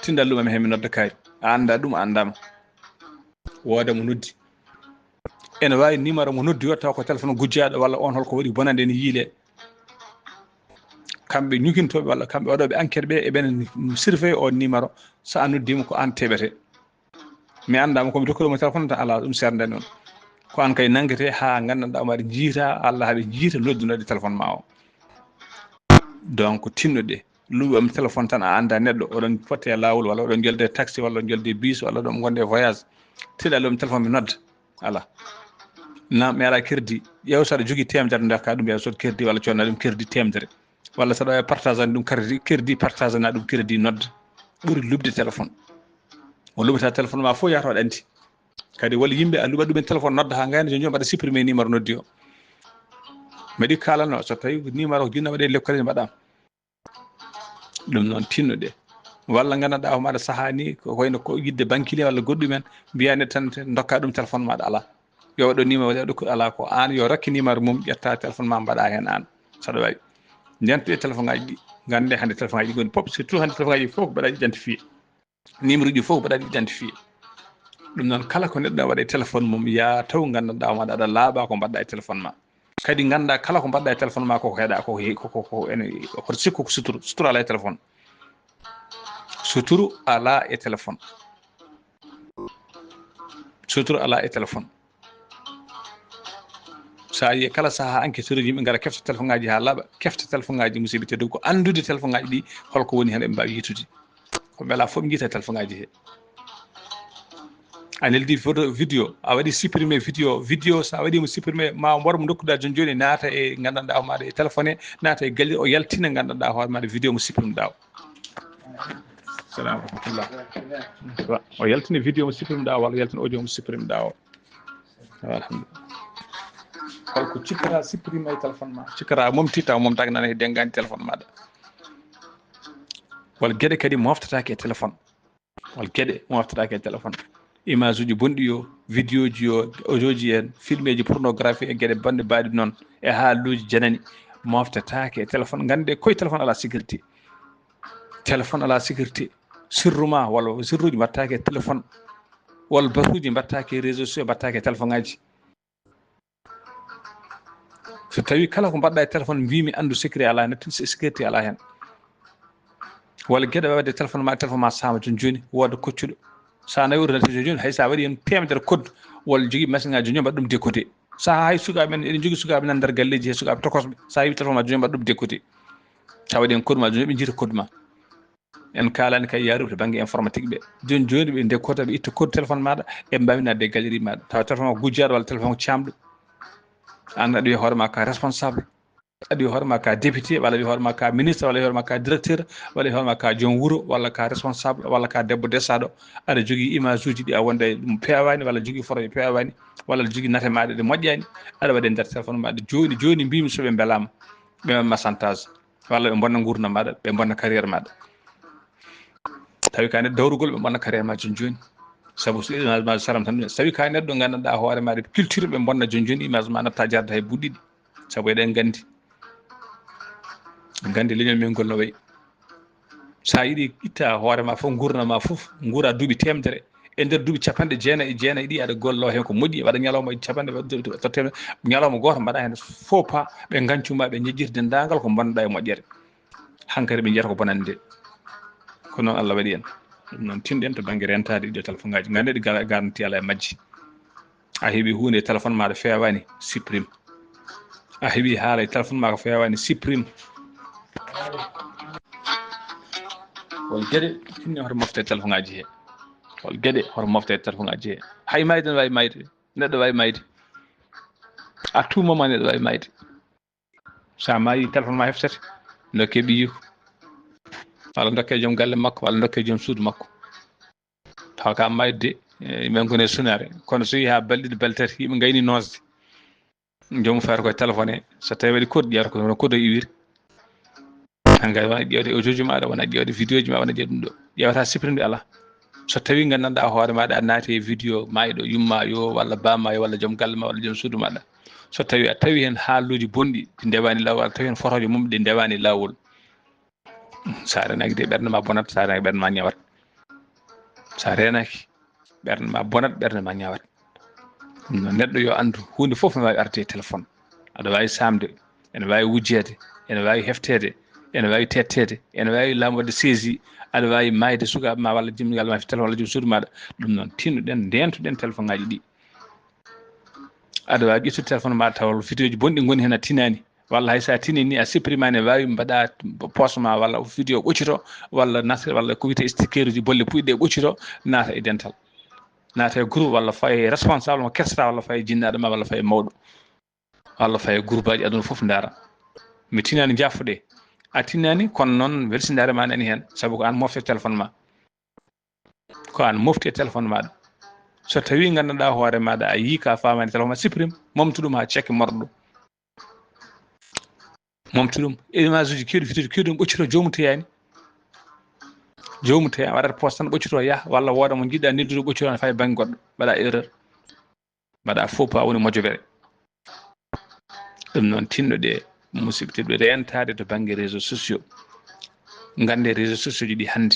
Tinda luuɓam he mi nodda kaari. A anndaa ɗum, a anndaama. Wooda mo noddi. Ene waawi numéro mo noddi o taw ko téléphone gujjaaɗo walla on holko waɗi bonande ene yiile. Kamɓe ñugintooɓe walla kamɓe waɗooɓe enquête ɓe eɓen surveille o numéro. So a noddiima ko aan teɓete. Mi anndaa mo, ko mi dokkuɗo mo téléphone tan alaa ɗum seerndani on. Ko aan kay nanngete haa nganndanɗaa mbaɗa jiita, Allah haɓe jiita noddunoɗe téléphone ma o. Donc, tinnoɗe, luuɓam téléphone tan a anndaa neɗɗo, oɗon fotte e laawol, walla oɗon njolde e taxi, walla oɗon njolde e bus, walla oɗon ngonde e voyage. Tiɗa luuɓam téléphone mi nodda. Alaa. Naam, mi alaa crédit. Ƴeew so aɗa jogii teemedere ndokka ɗum, ɓe sot crédit walla conna ɗum crédit teemedere. Walla so aɗa waawi partage ani ɗum crédit, crédit partage ana ɗum crédit nodda. Ɓuri luɓde téléphone. O luɓata téléphone ma fof yahata waɗa anti. Kadi walla yimɓe a luɓat ɗumen téléphone nodda haa ngayna jooni jooni mbaɗa supprimer numéro noddi o. Mbeɗi kaalano so tawi numéro ko jinna waɗe lekkol en mbaɗama. Ɗum noon tinnude. Walla nganndanɗaa hoore maɗa sahaa ni ko wayno ko yidde bankili walla goɗɗumen mbiya ne tan ndokka ɗum téléphone maɗa alaa. Yo waɗo numéro waɗa ɗo ko alaa ko aan yo rokke numéro mum ƴetta téléphone ma mbaɗa heen aan. Saɗa waawi. Ndentuɗe téléphone ngaji ɗi. Ngannde hannde téléphone ngaji ɗi ngoni pop surtout hannde téléphone ngaji fof ko mbaɗa identifié. Numéro ji fof mbaɗa identifié. Ɗum noon kala ko neɗɗo waɗa e téléphone mum ya taw nganndanɗaa hoore maɗa aɗa laaɓa ko mbaɗɗa e téléphone ma. Kadi ngannda kala ko mbaɗɗa e téléphone ma koko heɗa ko he-, ko, ko, ko ene, hoto sikku ko suturu. Suturu alaa e téléphone. Suturu alaa e téléphone. Suturu alaa e téléphone. So a yii kala sahaa enquêteur uji yimɓe ngara kefta téléphone ngaji haa laaɓa, kefta téléphone ngaji musidɓe tedduɓe ko anndude téléphone ngaji ɗi holko woni heen eɓe mbaawi yitude. Ko mbela fof njiita téléphone ngaji he. A neldi photo vidéo, a waɗi supprimer vidéo, vidéo so a waɗi mo supprimer ma mboɗo mo dokkuɗa jooni jooni naata e nganndanɗaa hoore maɗa e téléphone he, naata e galle o yaltina nganndanɗaa hoore maɗa vidéo mo supprimer ɗa o. Salam rahmatullah. Wa-, o yaltini vidéo mo supprimer ɗa o walla o yaltini audio mo supprimer ɗa o. Alhamdulillah. Holko cikkata supprimer e téléphone ma? Cikkata momti taw momtaaki nana e denngani téléphone maɗa. Wal geɗe kadi moftataake e téléphone. Wal geɗe moftataake e téléphone. Image uji bonɗi yo, vidéo ji yo, audio ji en, filmeji pornographie e geɗe bonɗe mbaɗi noon e haaluuji janani moftataake e téléphone. Ngannde koye téléphone alaa sécurité. Téléphone alaa sécurité. Sirru ma walla sirruuji mbaɗtaake e téléphone. Walla batuuji mbaɗtaake e réseau sociaux, mbaɗtaake e téléphone ngaji. So tawii kala ko mbaɗɗa e téléphone mbimi anndu secret alaa heen, sécurité alaa heen. Walla geɗe waɗde téléphone ma, téléphone ma saama jooni jooni, wooda koccuɗo. Sa nawi ordinateur jooni jooni, hay sa waɗi heen teemedere code, walla jogii machine ngaji jooni jooni mbaɗa ɗum décodé. Saha hay sukaaɓe men, eɗen jogii sukaaɓe nan nder galleeji he, sukaaɓe tokosɓe, sa heɓi téléphone ma jooni mbaɗa ɗum décodé. Tawa eɗen code ma jooni, ɓe jiita code ma. En kaalani kay yaaruɓe to bannge informatique ɓe. Jooni jooni ɓe décodé, ɓe itta code téléphone maɗa, ɓe mbaawi naatde e galerie maɗa. Tawa téléphone ma gujjaaɗo walla téléphone caamɗo. An aɗa wiya hoore ma ka responsable. Aɗa wiya hoore ma ka député, walla wiya hoore ma ka ministre, walla wiya hoore ma ka directeur, walla wiya hoore ma ka joom wuro, walla ka responsable, walla ka debbo desaɗo. Aɗa jogii image uji ɗi a wonda e ɗum peewani, walla jogii photo ɗi peewani, walla aɗa jogii nate maɗa ɗe moƴƴani, aɗa waɗa e nder téléphone maɗa. Jooni jooni mbimi so ɓe mbelama, ɓe mbaɗma chantage, walla ɓe mbonna nguurndam maɗa, ɓe mbonna carrière maɗa. Tawi ka neɗɗo dawrugol, ɓe mbonna carrière ma jooni jooni. Sabu so image ma saram tan, so tawi ka neɗɗo gandanɗa hoore maɗa culture, ɓe mbonna jooni jooni image ma natta jarda hay buɗɗiɗi. Sabu eɗen gandi, gandi leñol men ngol no wayi. Sa yiɗi itta hoore ma fof, nguurndam ma fof, nguura duuɓi temedere, e nder duuɓi capanɗe jeenayi e jeenayi ɗi aɗa gollo hen ko moƴƴi, waɗa ñalawma capanɗe, waɗa totteme, ñalawma gooto mbaɗa hen faux pas, ɓe gancuma, ɓe ñejjita dendagal ko mbonnoɗa e moƴƴere. Hankadi ɓe jiyata ko bonande nde. Ko noon Allah waɗi en. Ɗum noon tinɗen to bannge rentaade ɗiɗo téléphone ngaji. Ngannde ɗi gara-, garanti ala e majji. A heɓi huunde e téléphone maɗa fewani, supprime. A heɓi haala e téléphone ma ko fewani, supprime. Hol geɗe tinni hoto mofte téléphone ngaji he. Hol geɗe hoto mofte téléphone ngaji he. Hay mayde ne wawi mayde. Neɗɗo wawi mayde. À tout moment neɗɗo wawi mayde. Sa maayi, téléphone ma heftete, dokke ɓiyiiko, walla dokke joom galle makko, walla dokke joom suudu makko. Tawa ka mayde, eh, men gone sunaare. Kono so yehi ha balɗe ɗiɗi, balɗe tati, yimɓe gayni nosde. Joomu fayata koye téléphone he, so tawi waɗi code, ƴeewata ko hono code o iwiri. Hankadi wona ƴeewde audio ji maɗa, wona ƴeewde vidéo ji ma, wona ƴeewde ɗum ɗo. Ƴeewata supprime de ala. So tawi gandanɗa hoore maɗa a naati e vidéo mayɗo, yumma yo, walla bamma yo, walla joom galle ma, walla joom suudu maɗa. So tawi a tawi hen haaluji bonɗi ɗi ndewani laawol, a tawi hen photoji mum ɗi ndewani laawol. Sa renaki de ɓernde ma bonat, sa renaki ɓernde ma ñawat. Sa renaki ɓernde ma bonat, ɓernde ma ñawat. Ɗum noon neɗɗo yo anndu huunde fof no waawi arde e téléphone. Aɗa waawi saamde, ene waawi wujjeede, ene waawi hefteede, ene waawi teetteede, ene waawi laamu waɗde saisie, aɗa waawi maayde sukaaɓe ma walla jimgal ma téléphone walla joom suudu maɗa. Ɗum noon tinnoɗen, ndeentoɗen téléphone ngaji ɗi. Aɗa waawi ƴettude téléphone ma tawa vidéo ji bonɗi ngoni heen a tinaani. Walla hay so a tinii ni a supprimani, waawi mbaɗa poste ma walla vidéo ɓoccoto walla nat walla ko wiyetee sticker uji bolle puyɗe ɓoccoto naata e dental. Naata e groupe walla faye responsable mo kersata walla faye jinnaaɗo ma walla faye mawɗo. Walla faye groupe aji aduna fof ndaara. Mi tinani jaffuɗe. A tinani kono noon welsindaare ma nani heen sabu ko aan mofte téléphone ma. Ko aan mofti e téléphone maɗa. So tawi gandanɗa hoore maɗa a yii ka famani téléphone ma supprime, momtu ɗum ha cekke morɗo ɗum. Momtu ɗum. Image uji kewɗi, vidéo kewɗi ɗum ɓoccoto joomu teyani. Joomu teyani waɗata poste tan ɓoccoto yaha walla wooda mo jiɗɗa noddude ɓoccoto tan fayi bangge goɗɗo. Mbaɗa erreur. Mbaɗa faux pas woni mojobere. Ɗum noon tinnoɗe musidɓe tedduɓe rentade to bangge réseau sociaux. Gande réseau sociaux ji ɗi hannde.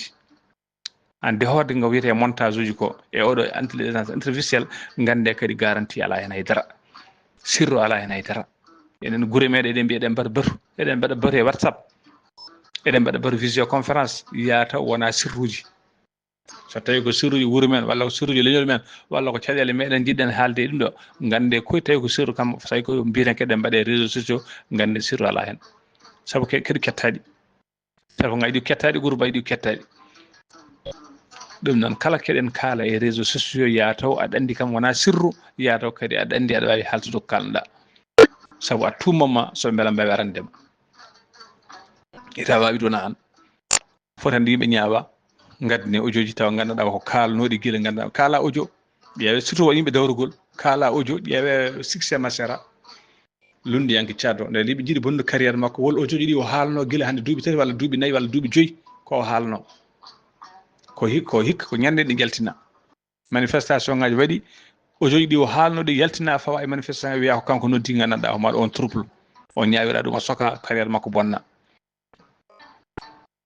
An de hoorde ngo wiyetee montage uji ko e oɗo intelligence artificielle, gande kadi garanti ala hen haydara. Sirru ala hen haydara. Enen gure meɗen eɗen mbiya eɗen mbaɗa batu, eɗen mbaɗa batu e WhatsApp. Eɗen mbaɗa batu visioconférence, yaa taw wona sirruji. So tawi ko sirruji wuro men walla ko sirruji leñol men walla ko caɗele meɗen jiɗɗen haalde e ɗum ɗo, gande koy tawi ko sirru kam, so tawi ko mbiyeten keɗen mbaɗe réseau sociaux, gande sirru ala hen. Sabu ke-, keɗu kettaɗi. Téléphone ngaji ɗi kettaɗi, groupe aji ɗi kettaɗi. Ɗum noon kala keɗen kaala e réseau sociaux, yaa taw aɗa andi kam wona sirru, yaa taw kadi aɗa andi aɗa wawi haltude ko kalnoɗa. Sabu à tout moment so mbela mbawi arande ma. Ita wawi ɗum an. Foti hannde yimɓe ñaawa, ngaddane audio ji tawa nganndanɗaa ko kaalnooɗi gila nganndanɗaa. Kaala audio, ƴeewe surtout won yimɓe dawrugol, kaala audio, ƴeewe succès ma sera. Lunndiyanke caddo, nde yimɓe njiɗi bonnude carrière makko, wol audio ji ɗi o haalno gila hannde duuɓi tati walla duuɓi nayi walla duuɓi joyi, ko o haalno. Ko hik-, ko hikka, ko ñannde ɗi njaltina. Manifestation ngaji waɗi, audio ji ɗi o haalno ɗi yaltina fawa e manifestation, wiya ko kanko noddi nganndanɗaa o maɗa on trouble. O ñaawira ɗum, o soka carrière makko bonna.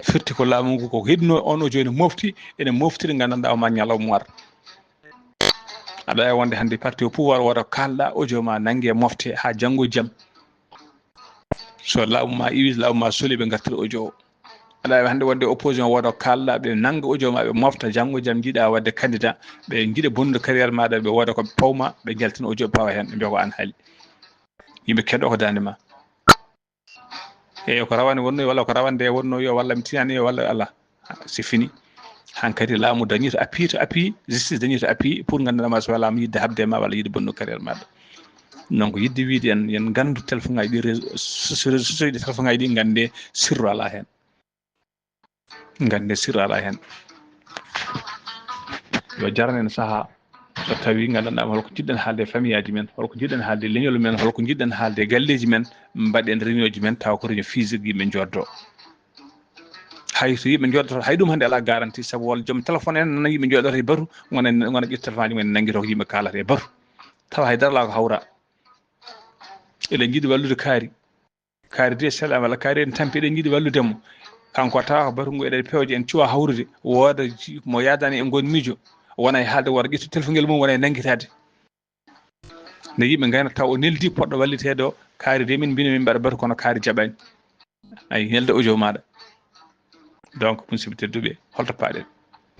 Firti ko laamu ngu ko heɗino on audio ene mofti, ene moftiri nganndanɗaa o ma ñalawma ar. Aɗa waawi wonde hannde parti au pouvoir wota kaalɗa audio ma nannge mofte haa janngo e jam. So laamu ma iwi, laamu ma soli ɓe ngartira audio o. Aɗa waawi hannde wonde opposition, wooda ko kaalɗa, ɓe nannga audio ma, ɓe mofta, janngo jam njiɗa waɗde candidat, ɓe njiɗa bonnude carrière maaɗa, ɓe wooda ko ɓe paw ma, ɓe njaltina audio ɓe pawa heen, ɓe mbiya ko aan haali. Yimɓe keɗo ko daande ma. Eeyo, ko rawande wonno, walla ko rawande wonno, yo, walla mi tinani, yo, walla alaa. C'est fini. Hankadi laamu dañi to appui, to appui, justice dañi to appui pour nganndanɗaa ma so laamu yiɗde haɓde ma walla yiɗde bonnude carrière maaɗa. Donc, yiɗde wiide en, en nganndu téléphone ngaji ɗi, réseau, so-, réseau sociaux ɗi, téléphone ngaji ɗi, nganndee sirru alaa heen. Nganndee sirru alaa heen. Yo jaran en sahaa so tawii nganndanɗaa holko njiɗɗen haalde e famiyaaji men, holko njiɗɗen haalde e leñol men, holko njiɗɗen haalde e galleeji men, mbaɗen réunion ji men tawa ko réunion physique yimɓe njooddoo. Hay so yimɓe njooɗoto, hay ɗum hannde alaa garanti, sabu won joom téléphone en nana yimɓe njooɗoto e batu, ngona, ngona ƴetta téléphone aji mumen nanngito ko yimɓe kaalata e batu. Tawa hay dara alaa ko hawra. Eɗen njiɗi wallude kaari. Kaari de sela walla kaari en tampi, eɗen njiɗi wallude mo. Kanko tawa ko batu ngu eɗen pewja, en cuwa hawrude, wooda ji-, mo yaadani e ngon miijo, wona e haalde, wooda ƴettu téléphone ngel mum, wona e nanngitaade. Nde yimɓe ngaynata taw o neldi poɗɗo walliteede o, kaari de min mbino min mbaɗa batu kono kaari jaɓaani. Ayi, nelda audio maaɗa. Donc, musidɓe tedduɓe, holto paaɗen?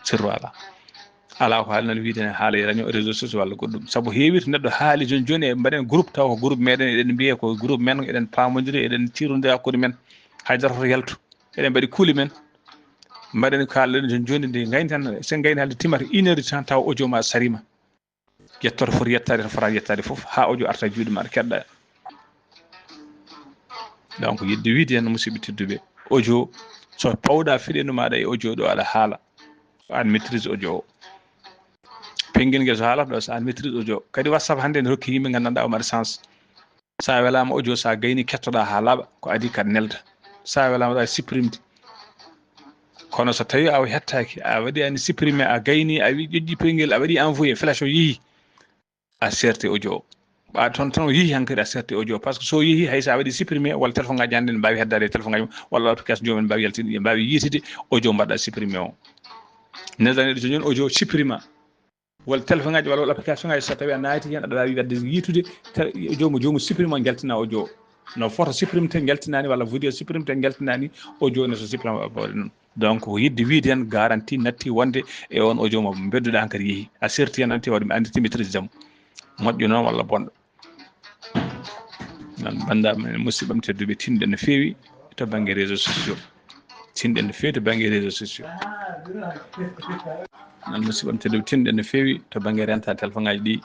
Sirru alaa. Alaa ko haalnoo wiide ne haala e raño réseau social walla goɗɗum. Sabu heewii to neɗɗo haali jooni jooni e mbaɗen groupe taw ko groupe meɗen, eɗen mbiya ko groupe men, eɗen paamondiri, eɗen ciirondira hakkunde men. Haydara hoto yaltu. Eɗen mbaɗi kuule men. Mbaɗen kaalɗen jooni jooni nde ngayni tan, so ngayni haalde timata une heure de temps taw audio ma sarima. Yettoto foti yettaade, to fotaani yettaade fof, haa audio arta e juuɗe ma, aɗa keɗɗa. Donc, yiɗde wiide heen, musidɓe tedduɓe, audio, so pawɗa fiɗendu maaɗa e audio ɗo, aɗa haala, ko aan maîtrise audio o. Pingel ngel so haalata ɗo, so aan maîtrise audio. Kadi WhatsApp hannde ne hokki yimɓe nganndanɗaa o mbaɗa sens. Sa welaama audio, sa gayni kettoɗaa haa laaɓa, ko adii kaɗa nelda. Sa welaama ɗa supprimde. Kono so tawii a hettaaki, a waɗi ani supprimé, a gayni, a wi ƴoƴƴi pingel, a waɗi envoyé, flash o yehi, a serte audio o. Ɓa toon tan o yehi hankadi a serte audio o. Par ce que so yehi, hay sa waɗi supprimé, walla téléphone ngaji hannde ne mbaawi heddaade e téléphone ngaji mum, walla application joomum en mbaawi yaltinde, ɓe mbaawi yiitude audio mbaɗɗa supprimé o. Nelda neɗɗo jooni jooni audio supprimé. Walla téléphone ngaji walla, walla application ngaji, so tawi a naati heen, aɗa waawi waɗde yiitude te-, joomu, joomu supprime o, njaltina audio o. No foto supprime te njaltinaani, walla vidéo supprime te njaltinaani, audio ne so supprime o, o, noon. Donc, ko yiɗde wiide heen garanti natti wonde e on audio mo mbedduɗaa hankadi yehi. A serti heen, anti waɗi, anndi ti maîtrise jam. Moƴƴo noon walla bonɗo? Noon, banndiraaɓe men, musidɓe am tedduɓe, tinɗen no feewi to bannge réseaux sociaux. Tinɗen no feewi to bannge réseaux sociaux. Noon, musidɓe am tedduɓe, tinɗen no feewi to bannge rentaade téléphone ngaji ɗi.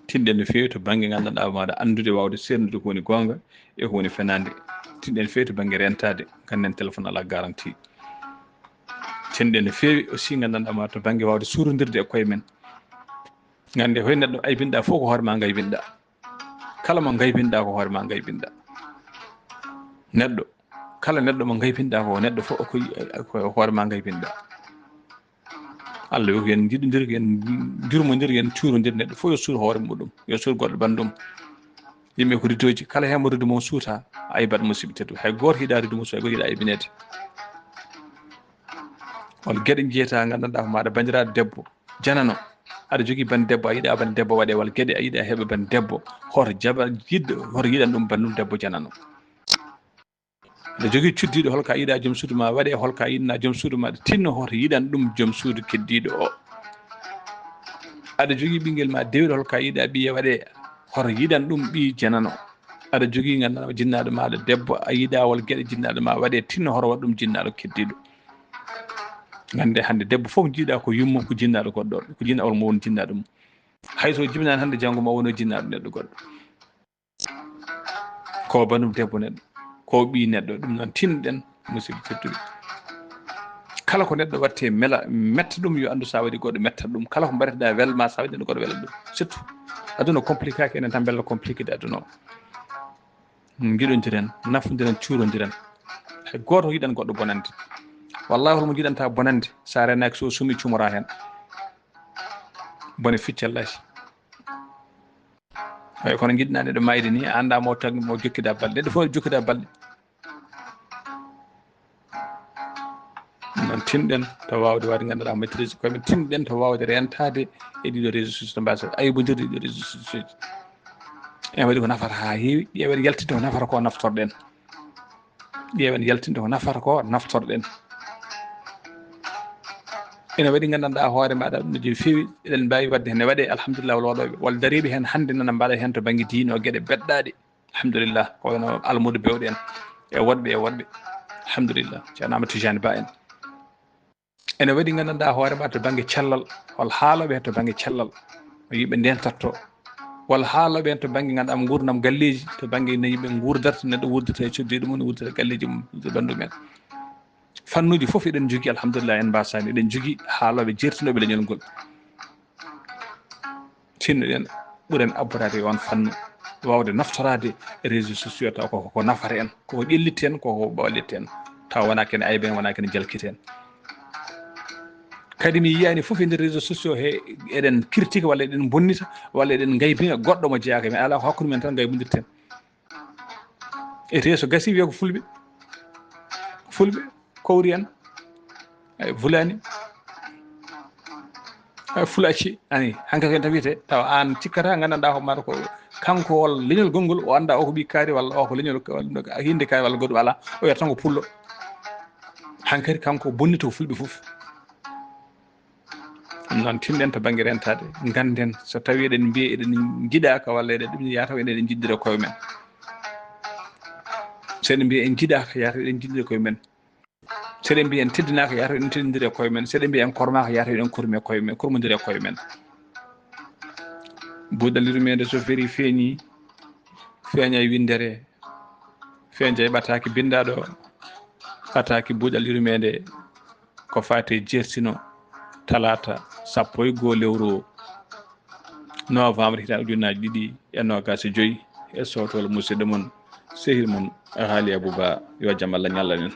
Tinɗen no feewi to bannge nganndanɗaa maaɗa anndude, waawde seerndude ko woni goonga e ko woni fenaande. Tinɗen no feewi to bannge rentaade, ngannden téléphone alaa garanti. Tinɗen no feewi aussi nganndanɗaa maaɗa to bannge waawde suurondirde e koye men. Nganndee hoy neɗɗo aybinɗaa fof ko hoore ma ngaybinɗaa. Kala mo ngaybinɗaa ko hoore ma ngaybinɗaa. Neɗɗo, kala neɗɗo mo ngaybinɗaa ko neɗɗo fof ko, ko hoore ma ngaybinɗaa. Allah yo ko en njiɗondir, ko en njurmondir, ko en cuurondir. Neɗɗo fof yo suur hoore muɗum, yo suur goɗɗo banndum. Yimɓe ko riddooji, kala heen mo riddo mum suuta, a aybat musidɓe tedduɓe. Hay gooto yiɗaa riddo mum suuta, hay gooto yiɗaa aybineede. Won geɗe njiyataa nganndanɗaa ko maaɗa banndiraaɗo debbo janano. Aɗa jogii bannde debbo, a yiɗaa bannde debbo waɗee walla geɗe, a yiɗaa heɓa bannde debbo. Hoto jaɓa yiɗɗo, hoto yiɗan ɗum banndum debbo janano. Aɗa jogii cuddiiɗo, holka yiɗaa joom suudu ma waɗee, holka yiɗnaa joom suudu ma, tinno hoto yiɗan ɗum joom suudu keddiiɗo o. Aɗa jogii ɓinngel ma dewɗo, holka yiɗaa ɓiye waɗee, hoto yiɗan ɗum ɓiy janano. Aɗa jogii nganndanɗaa jinnaaɗo maaɗa debbo, a yiɗaa walla geɗe jinnaaɗo ma waɗee, tinno hoto waɗ ɗum jinnaaɗo keddiiɗo. Nganndee hannde debbo fof jiiɗaa ko yumma, ko jinnaaɗo goɗɗo, ko jinna-, walla mo woni jinnaaɗo mum. Hay so jibinaani hannde, janngo ma wonoo jinnaaɗo neɗɗo goɗɗo. Ko banndum debbo neɗɗo, ko ɓiy neɗɗo, ɗum noon tinɗen, musidɓe tedduɓe. Kala ko neɗɗo waɗte mela, metta ɗum, yo anndu sa waɗi goɗɗo mettat ɗum. Kala ko mbaɗeteɗaa welma, sa waɗi ɗum goɗɗo welat ɗum. Surtout, aduna compliqué kaake, enen tan mbela compliqué de aduna o. Ngiɗondiren, nafondiren, cuurondiren. Hay gooto yiɗan goɗɗo bonande. Wallahi, holmo jiɗanta bonande, sa renaaki, so sumi cumora heen. Bone ficcallahi. Eyi, kono njiɗɗaa neɗɗo mayde ni, a anndaa mo tag-, mo jokkida balɗe. Neɗɗo fof jokkida balɗe. Noon tinɗen to waawde waɗde nganndanɗaa maîtrise koye men. Tinɗen to waawde rentaade e ɗiɗo réseaux sociaux, to mbaasa aybondirde e ɗiɗo réseaux sociaux. En waɗi ko nafata haa heewi, ƴeewee yaltinde ko nafata ko naftorɗen. Ƴeewen yaltinde ko nafata ko, naftorɗen. Ene waɗi nganndanɗaa hoore maaɗa no joyi feewi, eɗen mbaawi waɗde heen, ne waɗee, alhamdulillah, walla waɗooɓe walla dariiɓe heen hannde nana mbaɗa heen to bannge diine o geɗe beɗɗaaɗe, alhamdulillah, ko wayno almuudo bewɗe en e woɗɓe e woɗɓe, alhamdulillah, ceerno Amadou Tijani Ba en. Ene waɗi nganndanɗaa hoore ma to bannge cellal, walla haalooɓe heen to bannge cellal, no yimɓe ndentatto, walla haalooɓe heen to bannge nganndanɗaa nguurndam galleeji, to bannge no yimɓe nguurdirta, neɗɗo wuurdirta e coddiiɗo mum, wuurdirta galleeji mum, wuurdirta ɓanndu men. Fannuuji fof eɗen njogii, alhamdulillah, en mbaasaani, eɗen njogii haalooɓe jeertinooɓe leñol ngol. Tinnoɗen ɓuren abboraade e on fannu, waawde naftoraade réseaux sociaux taw koko ko nafata en, koko ƴelliti en, koko ɓawlitta en, taw wonaa kene ayba en, wonaa kene jalkita en. Kadi mi yiyaani fof e nder réseaux sociaux he eɗen critique walla eɗen bonnita walla eɗen ngaybina goɗɗo mo jeyaaka e men, alaa ko hakkunde men tan ngaybondirten. Etee so gasii wiya ko fulɓe, fulɓe kowri en, ay fulani, ay fulacci ani, hankadi ko en tan wiyete tawa aan cikkata nganndanɗaa ko mara ko kanko walla leñol gonngol o annda o ko ɓi kaari walla o ko leñol hinde kaari walla goɗɗum alaa, o wiyata tan ko pullo. Hankadi kanko bonnito fulɓe fof. Ɗum noon tinɗen to bannge rentaade, ngannden so tawii eɗen mbiya eɗen njiɗaaka walla eɗen ɗum yaata eɗen njiddira koye men. So eɗen mbiya en njiɗaaka yaata eɗen njiddira koye men. So eɗen mbiya en teddinaaka yaata eɗen teddindira koye men. So eɗen mbiya en kormaaka yaata eɗen kormi koye men, kormondira koye men. Buuɗal yurmeende so ferii feeñii, feeña e winndere, feeña e ɓataaki binndaaɗo, ɓataaki buuɗal yurmeende ko faati e jeertino talaata sappo e goo lewru novembre hitaande ujunnaaji ɗiɗi e noogaas e joy e sowtowol musidɗo mon, sehil mon Haali Abuba, yo jam Allah ñallan en.